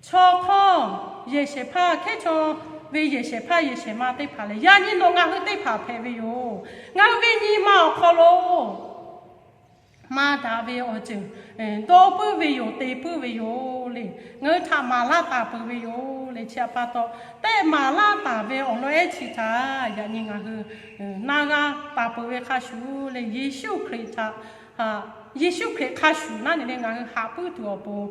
chaw hk'awˇ yehˬ shehˍ hpaˇ hkehˉ chaw ve yehˬ shehˍ hpaˇ yehˬ shehˍ ma teˇ hpaˍ lehˬ, yaꞈ nyi nawˬ ngaˬ hui teˇ hpaˍ hpehꞈ ve yoˬ. Ngaˬ hui ve nyi ma awˬ hk'aw lo maˇ daꞈ ve awˬ ceuˬ dawˇ puiˉ ve yoˬ, te puiˉ ve yoˬ le. Ngaˬ hui htaꞈ maˍ laˇ taˍ peuˬ ve yoˬ le. Chi htaꞈ pa taw, tehˆ maˍ laˇ taˍ ve awˬ lawn ehˉ chi htaꞈ yaꞈ nyi ngaˬ hui na g'a taˍ peuˬ ve hk'a shuˍ le. Yeˍsuˆ Hkriꞈ htaꞈ, Yeˍsuˆ Hkriꞈ hk'a shuˍ naˉ neˬ le ngaˬ hui haꞈ puiˉ tuˬ awˬ pon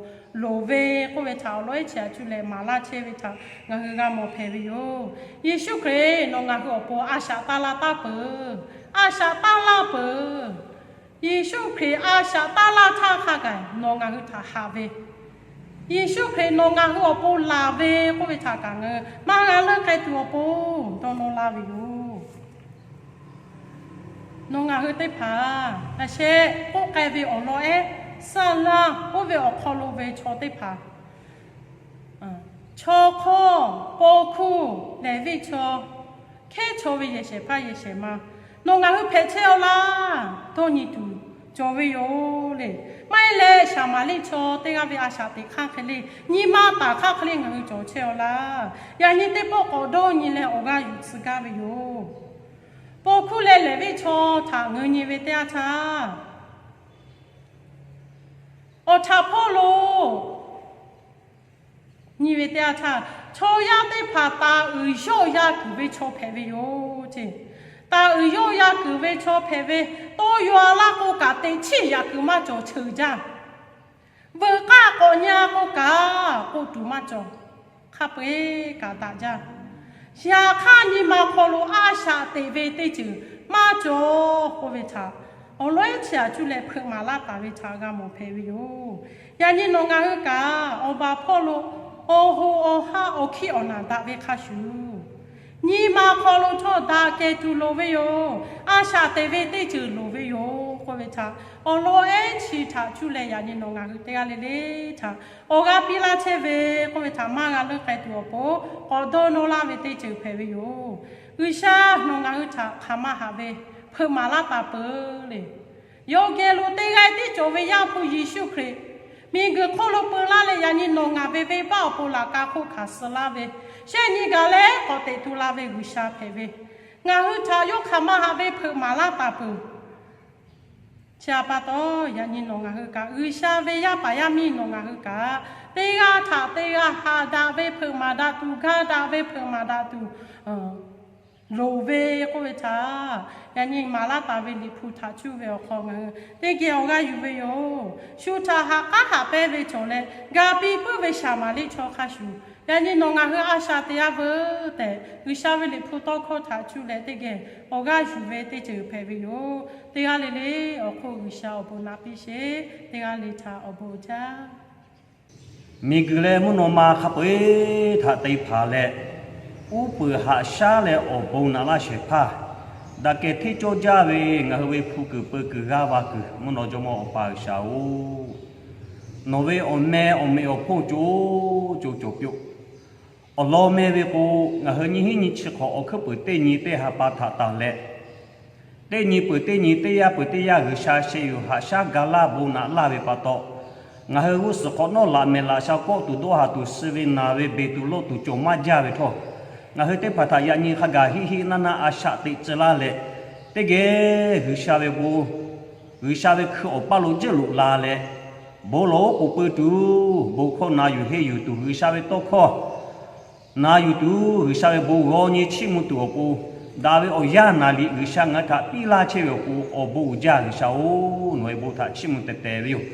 loˍ ve k'oˆ ve htaꞈ awˬ lawn ehˉ chi htaꞈ cuˇ leh maˍ laˇ chehˇ ve htaꞈ ngaˬ hui g'a mawˬ hpehꞈ ve yoˬ. Yeˍsuˆ Hkriꞈ nawˬ ngaˬ hui awˬ pon a shaꞈ taˇ laˇ taˍ peuˬ. A shaꞈ taˇ laˇ peuˬ. Yeˍsuˆ Hkriꞈ a shaꞈ taˇ laˇ htaˇ hk'a gaˬ nawˬ ngaˬ hui htaꞈ haꞈ ve, Yeˍsuˆ Hkriꞈ nawˬ ngaˬ hui awˬ pon laˬ ve k'oˆ ve htaꞈ kaꞈ ngaˬ hui maˇ g'a leuˆ k'ai tuˬ awˬ pon dawˇ nawˇ laˇ ve yoˬ. Nawˬ ngaˬ hui teˇ hpaˍ a sheh k'oˆ k'ai ve awˬ lawn ehˉ, saˍ laˍ oˇ ve awˬ hk'aw lo ve chaw teˇ hpaˍ, chaw hk'awˇ, paw hkuˇ, Leˍviˆ chaw, hkehˉ chaw ve yehˬ shehˍ hpaˇ yehˬ shehˍ ma, nawˬ ngaˬ hui hpehꞈ chehˇ-aw laˇ. Dawˇ nyi tuˬ cawˬ ve yoˬ le. Maˇ heˆ leh Saˍmaˍriˆ chaw teˇ g'aˇ ve a shaꞈ teꞈ hk'aˇ hk'e le, nyi ma taˍ hk'aˇ hk'e le ngaˬ hui cawˬ chehˇ-aw laˇ. Yaꞈ nyi teˇ pawˆ k'awꞈ dawˇ nyi leh awˬ g'aˇ yuˬ tcuh gaˇ ve yoˬ. Paw hkuˇ leh Leˍviˆ chaw htaꞈ ngaˬ hui nyi ve teˇ yanˇ htaˇ, awˬ htaꞈ hpawˇ lo nyi ve teˇ yanˇ htaˇ, chaw yaˇ teˇ hpaˍ taˍ uiˍ yawˇ yaˇ kuiˬ ve chaw hpehꞈ ve yoˬ ce. Taˍ uiˍ yawˇ yaˇ kuiˬ ve chaw hpehꞈ ve, tawˇ yaw-a laˇ k'o kaꞈ teꞈ chiˇ yaꞈ kuiˬ maˇ cawˬ cheuˬ jaˇ. Veuꞈ k'aˇ k'awꞈ nyi-a k'o kaꞈ k'oˆ tuˬ maˇ cawˬ. Hk'a peu-eˬ kaꞈ daꞈ jaˇ. Yaꞈ hk'aˇ nyi ma hk'aw lo a shaꞈ teꞈ ve teˇ ceuˬ maˇ cawˬ k'oˆ ve htaꞈ awˬ lawn ehˉ chi htaꞈ cuˇ leh hpeuꞈ maˍ laˇ taˍ ve htaꞈ g'a mawˬ hpehꞈ ve yoˬ. Yaꞈ nyi nawˬ ngaˬ hui kaꞈ awˬ baˬ hpawˇ lo awˬ hoꞈ awˬ haˆ awˬ hkiˇ awˬ naˬ daꞈ ve hk'a shuˍ, nyi ma hk'aw lo htawˇ daꞈ kehˬ tuˬ loˍ ve yoˬ. A shaꞈ teꞈ ve teˇ ceuˬ loˍ ve yoˬ k'oˆ ve htaꞈ awˬ lawn ehˉ chi htaꞈ cuˇ leh yaꞈ nyi nawˬ ngaˬ hui teˇ g'aˇ le le htaꞈ awˬ g'aˇ piˇ laˇ chehˇ ve k'oˆ ve htaꞈ maˇ g'a leuˆ k'ai tuˬ awˬ pon k'awꞈ dawˇ nawˇ laˇ ve teˇ ceuˬ hpehꞈ ve yoˬ. G'uiˬsha nawˬ ngaˬ hui htaꞈ hk'aˬ ma haꞈ ve hpeuꞈ maˍ laˇ taˍ peuˬ le. Yawˇ geh lo teˇ g'aˇ tiˉ cawˬ ve Yaˇ hpu Yeˍsuˆ Hkriꞈ miˬguiˬ hk'oˆ lo peu laˇ leh yaꞈ nyi nawˬ ngaˬ ve venˇbaˆ awˬ pon laꞈ ka hk'oˆ hkanˍ suh laˇ ve, shehˆ nyi gaˬ leh k'awꞈ teꞈ tu la ve G'uiˬsha hpehꞈ ve, ngaˬ hui htaꞈ yawˇ hk'aˬ ma haꞈ ve hpeuꞈ maˍ laˇ taˍ peuˬ. Chi htaꞈ pa taw, yaꞈ nyi nawˬ ngaˬ hui kaꞈ G'uiˬsha ve yaˇ paˍ yaˇ miˇ nawˬ ngaˬ hui kaꞈ teˇ g'aˇ htaꞈ teˇ g'aˇ haꞈ daꞈ ve hpeuꞈ maˍ daꞈ tuˬ, ga daꞈ ve hpeuꞈ maˍ daꞈ tuˬ, loˍ ve k'oˆ ve htaꞈ, yaꞈ nyi maˍ laˇ taˍ ve Liꞈ hpu htaꞈ cuˇ ve awˬ hk'aw ngaˬ hui teˇ geh awˬ g'aˇ yuˬ ve yoˬ. Shu htaꞈ ha k'aˉ haꞈ pehnˇ ve cawˬ leh, ga piˇ puiˉ ve Saˍmaˍriˆ chaw hk'a shuˍ, yaꞈ nyi nawˬ ngaˬ hui a shaꞈ teꞈ-a veuˬ tehꞈ, G'uiˬsha ve Liꞈ hpu tawˇ hkawˇ htaꞈ cuˇ leh teˇ geh awˬ g'aˇ yuˬ ve teˇ ceuˬ hpehꞈ ve yoˬ. Teˇ g'aˇ le le awˬ hk'oˆ G'uiˬsha awˬ bon naꞈ piˇ sheˍ. Teˇ g'aˇ le htaꞈ awˬ bon uiˍ jaˇ. Miˬguiˬ leh mvuhˇ naw ma hk'a peu-eˬ htaꞈ te hpanˍ leh, uˉ peunˍ haꞈ shaˉ leh awˬ bon naꞈ laˇ shehˍ hpaˇ, daꞈ kehˬ hteˇ cawˇ jaˇ ve ngaˬ hui ve hpu kuiˬ peu kuiˬ g'aˇ va kuiˬ mvuhˇ naw jawˇmawˇ Awˬ pa G'uiˬsha-oˬ, nawˬ ve awˬ meh awˬ meꞈ awˬ hponˇ co co cawˬ piˇ-oˆ. Awˬ lawn meh ve k'o, ngaˬ hui nyiˇ hinˉ nyiˇ chi hk'awꞈ awˬ hkuiˉ peuˬ teˇ nyi teˇ ha pa htaꞈ tanˬ leh, teˇ nyi peuˬ teˇ nyi teˇ yanˇ peuˬ teˇ yanˇ G'uiˬsha sheh yuˬ haꞈ shaˉ ga laˇ bon naꞈ laˇ ve pa taw, ngaˬ hui g'uˇ suhˍ hk'awꞈ nawˉ laꞈ mehˍ laꞈ sha kawˆ tuˬ dawˇ haˍ tuˬ suh ve naˬ ve beˬ tuˬ lawˇ tuˬ cawˬ maˇ jaˇ ve htawˇ, ngaˬ hui teˇ hpaˍ htaꞈ yaꞈ nyi hk'a gaˬ hiˆ hiˆ naˇ naˇ a shaꞈ teꞈ tcuh laˇ leh, teˇ geh G'uiˬsha ve bon, G'uiˬsha ve hkui awˬ paˇ lo jeuˇ loꞈ la leh, bon lawˬ oˉ k'oˍ pui tuˬ bon hkawˇ na yuˬ henˇ yuˬ tuˬ G'uiˬsha ve tawˇ hkawˇ na yuˬ tuˬ G'uiˬsha ve bon g'aw nyi chiˇ mvuh tuˬ awˬ pon, daꞈ ve awˬ yanˇ naˍ liꞈ G'uiˬsha ngaˬ hui htaꞈ piˇ laˇ chehˇ ve awˬ pon awˬ bon uiˍ jaˇ G'uiˬsha-oˬ, nawˬ ve bon htaꞈ chiˇ mvuh teh teh ve yoˬ.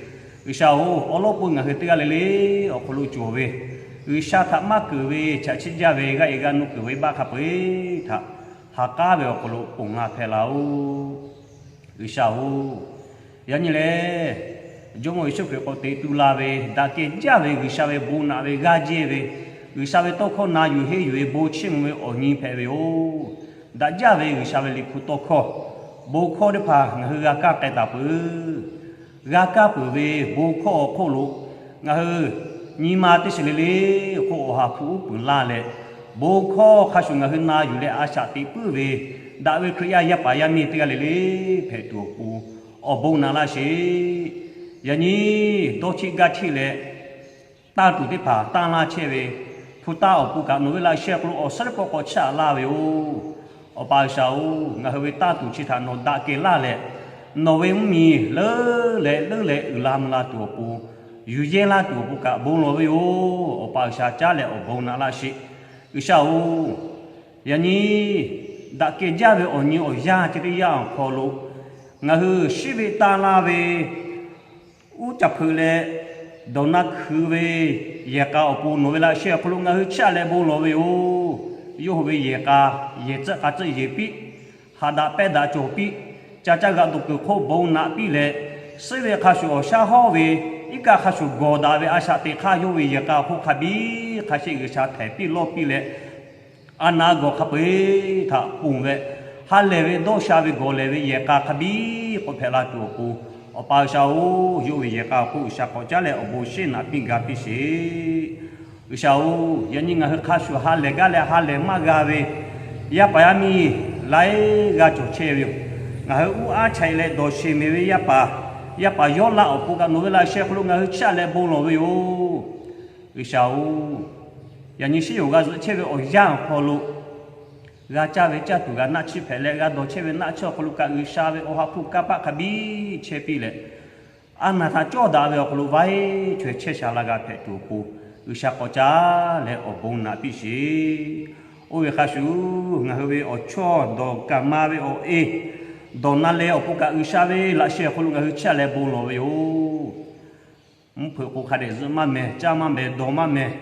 G'uiˬsha-oˬ, awˬ lawn peuˬ ngaˬ hui teˇ g'aˇ le le awˬ hk'aw lo cawˬ ve, G'uiˬsha htaꞈ maˇ keunˍ ve chaꞈ chiˇ jaˇ ve g'aˇ e g'aˇ nuˇ kuiˬ ve baˆ hk'a peu-eˬ htaꞈ ha k'aˉ ve awˬ hk'aw lo ponˬ laˇ hpehꞈ laˇ-oˬ. G'uiˬsha-oˬ, yaꞈ nyi lehˬ, Jawˇmawˇ Yeˍsuˆ Hkriꞈ k'awꞈ teꞈ tu la ve daꞈ kehˬ jaˇ ve G'uiˬsha ve bon naꞈ ve g'aˇ jehˇ ve, G'uiˬsha ve tawˇ hkawˇ na yuˬ henˇ yuˬ ve bon chiˇ mvuh ve awˬ nyi hpehꞈ ve yoˬ. Daꞈ jaˇ ve G'uiˬsha ve Liꞈ hpu tawˇ hkawˇ, bon hkawˇ teˇ hpaˍ ngaˬ hui g'a kaˇ k'ai taˍ peuˬ. G'a kaˇ peuˬ ve bon hkawˇ awˬ hk'oˆ lo ngaˬ hui nyi ma teˇ shiˍ le le awˬ hk'oˆ awˬ ha hpu uˉ peunˍ laˇ leh, bon hkawˇ hk'a shuˍ ngaˬ hui na yuˬ leh a shaꞈ teꞈ puiˉ ve, daꞈ ve Hkriꞈ yaˇ yaˇ paˍ yaˇ miˇ teˇ g'aˇ le le hpehꞈ tuˬ awˬ pon awˬ bon naꞈ laˇ sheˍ. Yaꞈ nyi dawˇ cheˆ gaˇ cheˆ leh, tanˇ tuˬ teˇ hpaˍ tanˇ laˇ chehˇ ve, hpu tanˇ awˬ pon kaꞈ nawˬ ve laꞈ sheh hk'aw lo awˬ suhˉ teˇ pawˆ k'awꞈ chaˇ laˇ ve yoˬ. Awˬ pa G'uiˬsha-oˬ, ngaˬ hui ve tanˇ tuˬ chi htaꞈ nawˬ daꞈ kehˬ laˇ leh, nawˬ ve mvuhˇ miˬ leuˉ leh leuˉ leh uiˍ la mvuh la tuˬ awˬ pon, yuˬ yehˇ laˇ tuˬ awˬ pon kaꞈ bon lawˬ ve yoˬ. Awˬ pa G'uiˬsha caˉ leh awˬ bon naꞈ laˇ sheˍ. G'uiˬsha-oˬ, yaꞈ nyi daꞈ kehˬ jaˇ ve awˬ nyi awˬ yanˇ chi teˇ yanˇ awˬ hk'aw lo, ngaˬ hui shiˉ ve tanˇ laˇ ve uˉ caˍ hpeuꞈ leh, dawˬ na hkui ve yehˬ k'a awˬ pon nawˬ ve laꞈ sheh awˬ hk'aw lo ngaˬ hui chiˇ aꞈ leh bon lawˬ ve yoˬ. Yawˇ hui ve yehˬ k'a, yehˬ tcuhˆ k'a tcuhˆ yeˬ piˇ, haꞈ daꞈ pehˇ daꞈ cawˬ piˇ, ca caˇ g'aꞈ dawˬ kuiˬ hk'oˆ bon naꞈ piˇ leh, suhˉ ve hk'a shuˍ awˬ shaˉ hawˉ ve, iˉ kaˆ hk'a shuˍ gawˬ daꞈ ve a shaꞈ teꞈ hk'aˇ yawˇ ve yehˬ k'a awˬ hk'oˆ hk'a biˇ hk'a sheˆ G'uiˬsha htehˍ piˇ lawˇ piˇ leh, a na gawˬ hk'a peu-eˬ htaꞈ ponˬ ve, ha lehˬ ve dawˇ sha ve gawˬ lehˬ ve yehˬ k'a hk'a biˇ k'awꞈ hpehꞈ la tuˬ awˬ pon, Awˬ pa G'uiˬsha-oˬ, yawˇ ve yehˬ k'a awˬ hk'oˆ G'uiˬsha k'awꞈ caˉ leh awˬ bon shiˉ naꞈ piˇ ga piˇ sheˍ. G'uiˬsha-oˬ, yaꞈ nyi ngaˬ hui hk'a shuˍ ha lehˬ gaˇ leh ha lehˬ maˇ g'a ve yaˇ paˍ yaˇ miˇ laiˉ g'aˇ cawˬ chehˇ ve yoˬ. Ngaˬ hui uˉ aˉ chaiꞈ leh dawˬ sheˍ mehˍ ve yaˇ paˍ, yaˇ paˍ yawˇ laꞈ awˬ pon kaꞈ nawˬ ve laꞈ sheh hk'aw lo ngaˬ hui chiˇ aꞈ leh bon lawˬ ve yoˬ. G'uiˬsha-oˬ, yaꞈ nyi shiˉ yoˬ g'a zuhꞈ chehˇ ve awˬ yanˇ awˬ hk'aw lo, g'a caˇ ve caˇ tuˬ g'a naˆ chiˇ hpehꞈ leh g'a dawˬ chehˇ ve naˆ chiˇ awˬ hk'aw lo kaꞈ G'uiˬsha ve awˬ ha hpu kanˇ paˆ hk'a biˇ chehˇ piˇ leh, a naˬ htaꞈ cawˇ daꞈ ve awˬ hk'aw lo vaiˉ chaweh chehˇ sha la g'a hpehꞈ tuˬ awˬ pon, G'uiˬsha k'awꞈ caˉ leh awˬ bon naꞈ piˇ sheˍ. Oˇ ve hk'a shuˍ, ngaˬ hui ve awˬ chawˇ dawˬ kaꞈ ma ve awˬ e dawˬ na leh awˬ pon kaꞈ G'uiˬsha ve laꞈ sheh awˬ hk'aw lo ngaˬ hui chiˇ aꞈ leh bon lawˬ ve yoˬ. Mvuhˇ hpeuꞈ k'o hk'a dehꞈ zuhꞈ maˇ mehˍ, caˇ maˇ mehˍ, dawˬ maˇ mehˍ,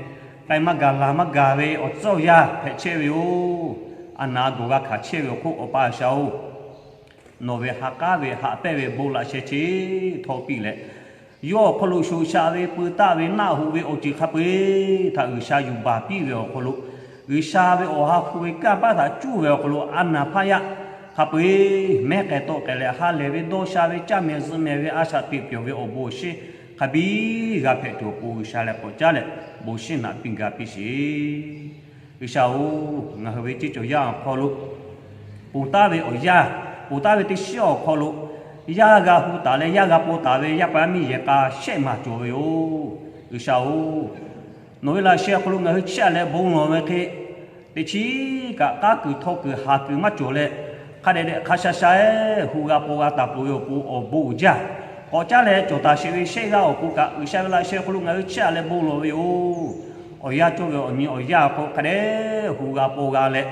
k'ai maˇ gaˬ, laˬ maˇ gaˬ ve awˬ tcuhˉ awˬ yanˇ hpehꞈ chehˇ ve yoˬ. A naˬ dawˬ g'a hkanˍ chehˇ ve awˬ hk'oˆ Awˬ pa G'uiˬsha-oˬ, nawˬ ve ha k'aˉ ve haꞈ pehnˇ ve bon laꞈ sheh chi htawˇ piˇ leh, yawˇ awˬ hk'aw lo shoꞈ shaꞈ ve, peu taˆ ve, naˆ hoꞈ ve awˬ ceuˬ hk'a peu-eˬ htaꞈ G'uiˬsha yuˬ baˬ piˇ ve awˬ hk'aw lo, G'uiˬsha ve awˬ ha hpu ve kanˇ paˆ htaꞈ cuˇ ve awˬ hk'aw lo a naˬ hpaˇ yaˇ hk'a peu-eˬ mehˉ k'ai tawˆ k'ai leh ha lehˬ ve dawˇ sha ve caˇ mehˍ zuhꞈ mehˍ ve a shaꞈ teꞈ pyawˬ ve awˬ bon awˬ shinˉ hk'a biˇ g'a hpehꞈ tuˬ awˬ pon G'uiˬsha leh k'awꞈ caˉ leh bon shiˉ naꞈ piˇ ga piˇ sheˍ. G'uiˬsha-oˬ, ngaˬ hui ve ceˇ cawˬ yaˇ awˬ hk'aw lo ponˬ taˍ ve awˬ yanˇ, ponˬ taˍ ve teˇ shiˉ awˬ hk'aw lo yaˇ g'a hu taˍ leh yaˇ g'a paw taˍ ve yaˇ paˍ yaˇ miˇ yehˬ k'a shehˆ maˬ cawˬ ve yoˬ. G'uiˬsha-oˬ, nawˬ ve laꞈ sheh awˬ hk'aw lo ngaˬ hui chiˇ aꞈ leh bon lawˬ ve hk'e, teꞈ chiˉ kaꞈ k'aˉ kuiˬ htawˇ kuiˬ haˍ kuiˬ maˇ cawˬ leh, hk'a dehꞈ dehꞈ hk'a sha sha-eˬ hu g'a paw g'a taˍ peuˬ ve awˬ pon awˬ bon uiˍ jaˇ. K'awꞈ caˉ leh cawˬ taˍ sheˍ ve shehˆ g'aˇ awˬ pon kaꞈ G'uiˬsha ve laꞈ sheh awˬ hk'aw lo ngaˬ hui chiˇ aꞈ leh bon lawˬ ve yoˬ. Awˬ yanˇ cawˇ ve awˬ nyi awˬ yanˇ awˬ hk'aw hk'a dehꞈ hu g'a paw g'a leh,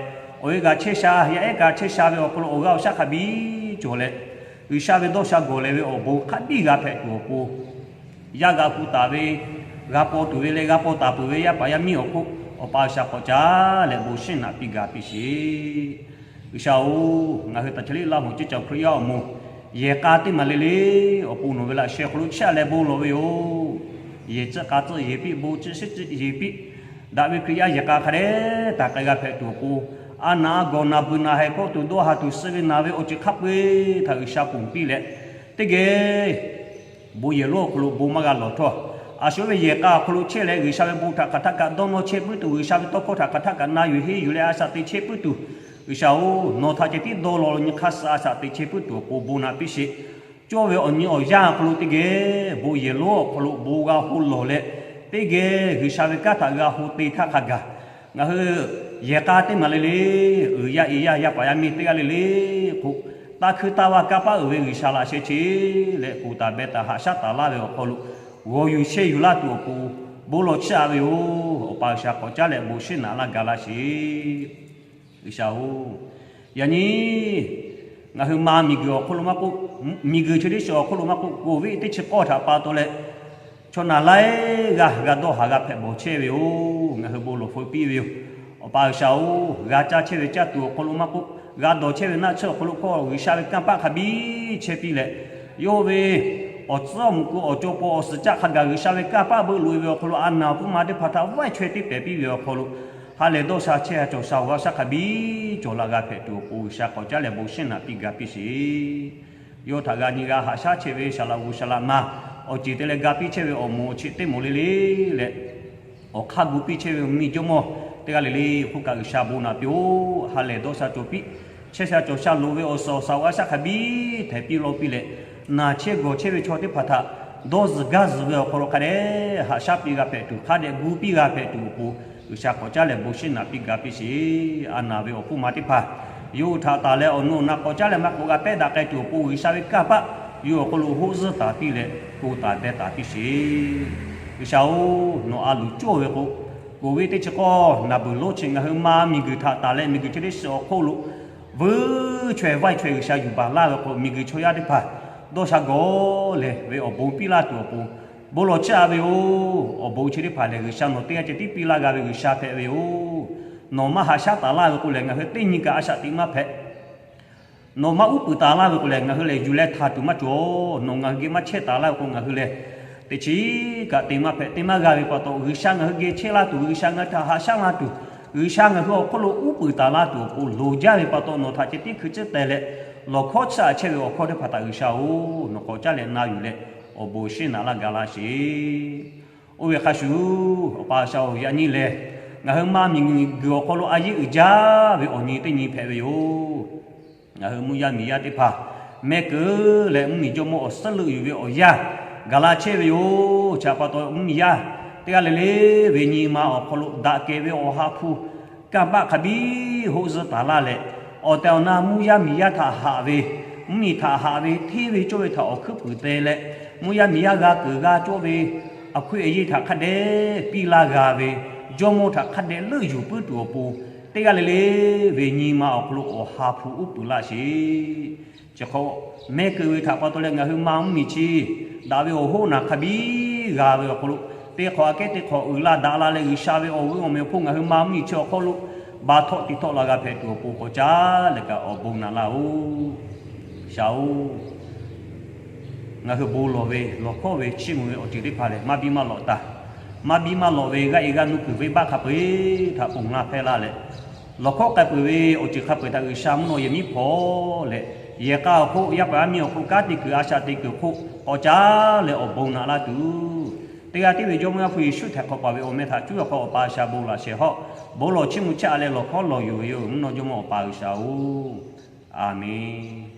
Awˬ e g'a chehˇ sha, yaˇ ehˉ g'a chehˇ sha ve awˬ hk'aw lo awˬ g'aˇ awˬ shaˉ hk'a biˇ cawˬ leh, G'uiˬsha ve dawˇ sha gawˬ leh ve awˬ bon hk'a biˇ g'a hpehꞈ tuˬ awˬ pon, yaˇ g'a hu taˍ ve, g'a paw tuˬ ve leh g'a paw taˍ peuˬ ve yaˇ paˍ yaˇ miˇ awˬ hk'oˆ, Awˬ pa G'uiˬsha k'awꞈ caˉ leh bon shiˉ naꞈ piˇ ga piˇ sheˍ. G'uiˬsha-oˬ, ngaˬ hui taˍ chaˇ liˇ laˇ hoꞈ ceˇ ca Hkriꞈ yaˇ awˬ moˍ yehˬ k'a teˇ maˬ le le awˬ pon nawˬ ve laꞈ sheh hk'aw lo chiˇ aꞈ leh bon lawˬ ve yoˬ. Yehˬ tcuhˆ k'a tcuhˆ yeˬ piˇ, bon tcuhˆ shiˉ tcuhˆ yeˬ piˇ, daꞈ ve Hkriꞈ yaˇ yehˬ k'a hk'a dehꞈ taˍ k'ai g'a hpehꞈ tuˬ awˬ pon, a naˍ a gawˬ naˍ beuˬ naˍ haiˬ hkawˇ tuˬ dawˇ ha tuˬ suh ve naˍ ve awˬ ceuˬ hk'a peu-eˬ htaꞈ G'uiˬsha ponˬ piˇ leh, teˇ geh bon yehˬ lonˉ awˬ hk'aw lo bon maˇ g'a lawˬ htawˇ, a shu ve yehˬ k'a awˬ hk'aw lo chehˇ leh G'uiˬsha ve bon htaꞈ hk'aˬ htaˆ kaꞈ dawˇ nawˇ chehˇ puiˉ tuˬ, G'uiˬsha ve tawˇ hkawˇ htaꞈ hk'aˬ htaˆ kaꞈ na yuˬ henˇ yuˬ leh a shaꞈ te chehˇ puiˉ tuˬ, G'uiˬsha-oˬ, nawˬ htaꞈ ceh tiˉ dawˇ law lo nyi hk'aˇ suh a shaꞈ te chehˇ puiˉ tuˬ awˬ pon bon naꞈ piˇ sheˍ. Cawˇ ve awˬ nyi awˬ yanˇ awˬ hk'aw lo teˇ geh bon yehˬ lonˉ awˬ hk'aw lo bon g'a ho lawˬ leh, teˇ geh G'uiˬsha ve kanˉ htaꞈ g'a ho te htaˇ hk'a gaˬ, ngaˬ hui yehˬ k'a teˇ maˬ le le, uiˍ yaˇ i yaˇ yaˇ paˍ yaˇ miˇ teˇ g'aˇ le le k'o, taˇ hkuiˇ taˇ vaˇ kanˇ paˆ uiˍ ve G'uiˬsha laꞈ sheh chi leh kuˬ taˍ beh taˍ haꞈ shaˉ taˍ laˇ ve awˬ hk'aw lo g'awˬ yuˬ sheh yuˬ laˇ tuˬ awˬ pon bon lawˬ chiˇ aꞈ ve yoˬ. Awˬ pa G'uiˬsha k'awꞈ caˉ leh bon shiˉ naꞈ laˇ ga laˇ sheˍ. G'uiˬsha-oˬ, yaꞈ nyi ngaˬ hui ma miˬguiˬ awˬ hk'oˆ lo maˇ k'oˆ, miˬguiˬ chi teˇ shiˍ awˬ hk'oˆ lo maˇ k'oˆ, COVID teˇ chi k'awˇ htaꞈ pa taw leh chaw naˬ laiˉ g'aˇ g'a dawˇ haˍ g'a hpehꞈ bawˬ chehˇ ve yoˬ. Ngaˬ hui bon lawˬ hpfuhˇ piˇ ve yoˬ. Awˬ pa G'uiˬsha-oˬ, g'a caˇ chehˇ ve caˇ tuˬ awˬ hk'aw lo maˇ k'oˆ, g'a dawˬ chehˇ ve naˆ tsuhˇ awˬ hk'aw lo k'o, G'uiˬsha ve kanˇ paˆ hk'a biˇ chehˇ piˇ leh, yawˇ ve awˬ tcuhˉ awˬ moˍ k'o awˬ caw paw awˬ suhˍ caˆ hk'a gaˬ G'uiˬsha ve kanˇ paˆ beuꞈ loꞈ e ve awˬ hk'aw lo a naˍ awˬ hpfuhˇ ma teˇ hpaˍ htaꞈ vaiˇ chaweh teˇ pehˍ piˇ ve awˬ hk'aw lo, ha lehˬ dawˇ sha chehˇ sha cawˬ sha g'aˇ shaˉ hk'a biˇ cawˬ la g'a hpehꞈ tuˬ awˬ pon G'uiˬsha k'awꞈ caˉ leh bon shiˉ naꞈ piˇ ga piˇ sheˍ. Yawˇ htaꞈ g'a nyi g'a haꞈ shaˉ chehˇ ve saˍ laꞈ g'oˍ saˍ laꞈ ma awˬ ceˬ te leh ga piˇ chehˇ ve awˬ moˍ awˬ cheꞈ teˇ moˍ le le leh, awˬ hk'aˇ gu piˇ chehˇ ve mvuhˇmiˬ jawˇmawˇ teˇ g'aˇ le le hk'oˆ kaꞈ G'uiˬsha bon naꞈ piˇ-oˬ. Ha lehˬ dawˇ sha cawˬ piˇ, chehˇ sha cawˬ sha loˍ ve awˬ suhˍ awˬ shaˍ awˬ g'aˇ shaˉ hk'a biˇ hpehꞈ piˇ lawˇ piˇ leh, naˬ chehˇ gawˬ chehˇ ve chaw teˇ hpaˍ htaꞈ dawˇ zuhˬ gaˇ zuhˬ ve awˬ hk'aw lo hk'a dehꞈ haꞈ shaˉ piˇ g'a hpehꞈ tuˬ, hk'a dehꞈ gu piˇ g'a hpehꞈ tuˬ awˬ pon G'uiˬsha k'awꞈ caˉ leh bon shiˉ naꞈ piˇ ga piˇ sheˍ. A naˍ ve awˬ hpfuhˇ ma teˇ hpaˍ yawˇ hui htaꞈ taˍ leh awˬ nu awˬ na k'awꞈ caˉ leh maˇ k'awꞈ g'a pehˉ daꞈ k'ai tuˬ awˬ pon G'uiˬsha ve kanˇ paˆ yawˇ awˬ hk'aw lo hoˆ zuhˇ taˍ piˇ leh, ko taˍ beh taˍ piˇ sheˍ. G'uiˬsha-oˬ, nawˬ a loˍ cawˇ ve k'o, COVID teˇ chi k'awˇ naˬ beuˬ lonˉ chi ngaˬ hui ma miˬguiˬ htaꞈ taˍ leh miˬguiˬ chi teˇ shiˍ awˬ hk'oˆ lo vuiˇ chaweh vaiˇ chaweh G'uiˬsha yuˬ baˬ laˇ ve k'o, miˬguiˬ chaw yaˇ teˇ hpaˍ dawˇ sha gawˬ leh ve awˬ bon piˇ laˇ tuˬ awˬ pon bon lawˬ chiˇ aꞈ ve yoˬ. Awˬ bon chi teˇ hpaˍ lehˬ G'uiˬsha nawˬ teˇ g'aˇ ceh tiˉ piˇ laˇ g'a ve G'uiˬsha hpehꞈ ve yoˬ. Nawˬ maˇ haꞈ shaˉ taˍ laˇ ve k'o lehˬ ngaˬ hui teˇ nyi kaꞈ a shaꞈ teꞈ maˇ hpehꞈ. Nawˬ maˇ uˉ peunˍ taˍ laˇ ve k'o lehˬ ngaˬ hui lehˬ yuˬ leh htaˍ tuˬ maˇ cawˬ. Nawˬ ngaˬ hui geh maˇ chehˇ taˍ laˇ ve k'o ngaˬ hui lehˬ teˇ chiˉ kaꞈ te maˇ hpehꞈ, te maˇ g'a ve pa taw, G'uiˬsha ngaˬ hui geh chehˇ laˇ tuˬ, G'uiˬsha ngaˬ hui htaꞈ haꞈ shaˉ laˇ tuˬ, G'uiˬsha ngaˬ hui awˬ hk'oˆ lo uˉ peunˍ taˍ laˇ tuˬ awˬ pon loˍ jaˇ ve pa taw, nawˬ htaꞈ ceh tiˉ hkui tcuhˉ teh leh lawˬ hkawˉ chiˇ aꞈ chehˇ ve awˬ hkawˇ teˇ hpaˍ htaꞈ G'uiˬsha-oˬ, nawˬ k'awꞈ caˉ leh na yuˬ leh awˬ bon shiˉ naꞈ laˇ ga laˇ sheˍ. Oˇ ve hk'a shuˍ, Awˬ pa G'uiˬsha-oˬ, yaꞈ nyi lehˬ ngaˬ hui ma miˬguiˬ awˬ hk'aw lo a yeˇ uiˍ jaˇ ve awˬ nyi teˇ nyi hpehꞈ ve yoˬ. Ngaˬ hui mvuhˇ yaˇ miˬ yaˇ teˇ hpaˍ mehˆ keu leh mvuhˇmiˬ jawˇmawˇ awˬ suhˉ leuˆ yuˬ ve awˬ yanˇ gaˬ la chehˇ ve yoˬ. Chi htaꞈ pa taw mvuhˇmiˬ yaˇ teˇ g'aˇ le le ve nyi ma awˬ hk'aw lo daꞈ kehˬ ve awˬ ha hpu kanˇ paˆ hk'a biˇ hoˆ zuhˇ taˍ laˇ leh, awˬ tehˬ awˬ na mvuhˇ yaˇ miˬ yaˇ htaꞈ haꞈ ve, mvuhˇmiˬ htaꞈ haꞈ ve, hteˇ ve cawˇ ve htaꞈ awˬ hkuiˉ puiˍ te leh, mvuhˇ yaˇ miˬ yaˇ g'a keunˍ g'a cawˇ ve awˬ hkui awˬ yeˇ htaꞈ hk'a dehꞈ piˇ laˇ g'a ve, jawˇmawˇ htaꞈ hk'a dehꞈ leuˆ yuˬ puiˉ tuˬ awˬ pon, teˇ g'aˇ le le ve nyi ma awˬ hk'aw lo awˬ ha hpu uˉ peunˍ laˇ sheˍ. Chi hk'aw mehˆ keu ve htaꞈ pa taw leh ngaˬ hui ma mvuhˇmiˬ chi daꞈ ve awˬ hoˉ naˬ hk'a biˇ g'a ve awˬ hk'aw lo, teˇ hk'awꞈ aꞈ kehˉ teˇ hk'awꞈ uiˍ la daꞈ la leh G'uiˬsha ve awˬ g'euˆ awˬ meh awˬ hponˇ ngaˬ hui ma mvuhˇmiˬ chi awˬ hk'aw lo ba htawˆ ti htawˆ la g'a hpehꞈ tuˬ awˬ pon k'awꞈ caˉ leh kaꞈ awˬ bon naꞈ laˇ-oˬ. G'uiˬsha-oˬ, ngaˬ hui bon lawˬ ve, lawˬ hkawˉ ve, chiˇ mvuh ve awˬ ceuˬ teˇ hpaˍ lehˬ maˇ biˇ maˇ lawꞈ taˍ. Maˇ biˇ maˇ lawꞈ ve g'aˇ e g'aˇ nuˇ kuiˬ venˇbaˆ hk'a peu-eˬ htaꞈ ponˬ laˇ hpehˇ laˇ leh, lawˬ hkawˉ k'ai peuˬ ve awˬ ceuˬ hk'a peu-eˬ htaꞈ G'uiˬsha mvuhˇ naw yehˬ miˉ hpaw leh, yehˬ k'a awˬ hk'oˆ yaˇ paˍ yaˇ miˇ awˬ hk'oˆ kanˉ te kuiˬ a shaꞈ te kuiˬ hk'oˆ k'awꞈ caˉ leh awˬ bon naꞈ laˇ tuˬ, teˇ g'aˇ tiˉ ve Jawˇmawˇ Yaˇ hpu Yeˍsuˆ htehꞈ hk'awꞈ paˍ ve awˬ meh htaꞈ cuˉ awˬ hk'aw Awˬ pa G'uiˬsha bon laꞈ shehˍ hawˆ. Bon lawˬ chiˇ mvuh chiˇ aꞈ leh lawˬ hkawˉ lawˬ yuˬ ve yoˬ. Mvuhˇ naw Jawˇmawˇ Awˬ pa G'uiˬsha-oˬ, Aˍmenˍ.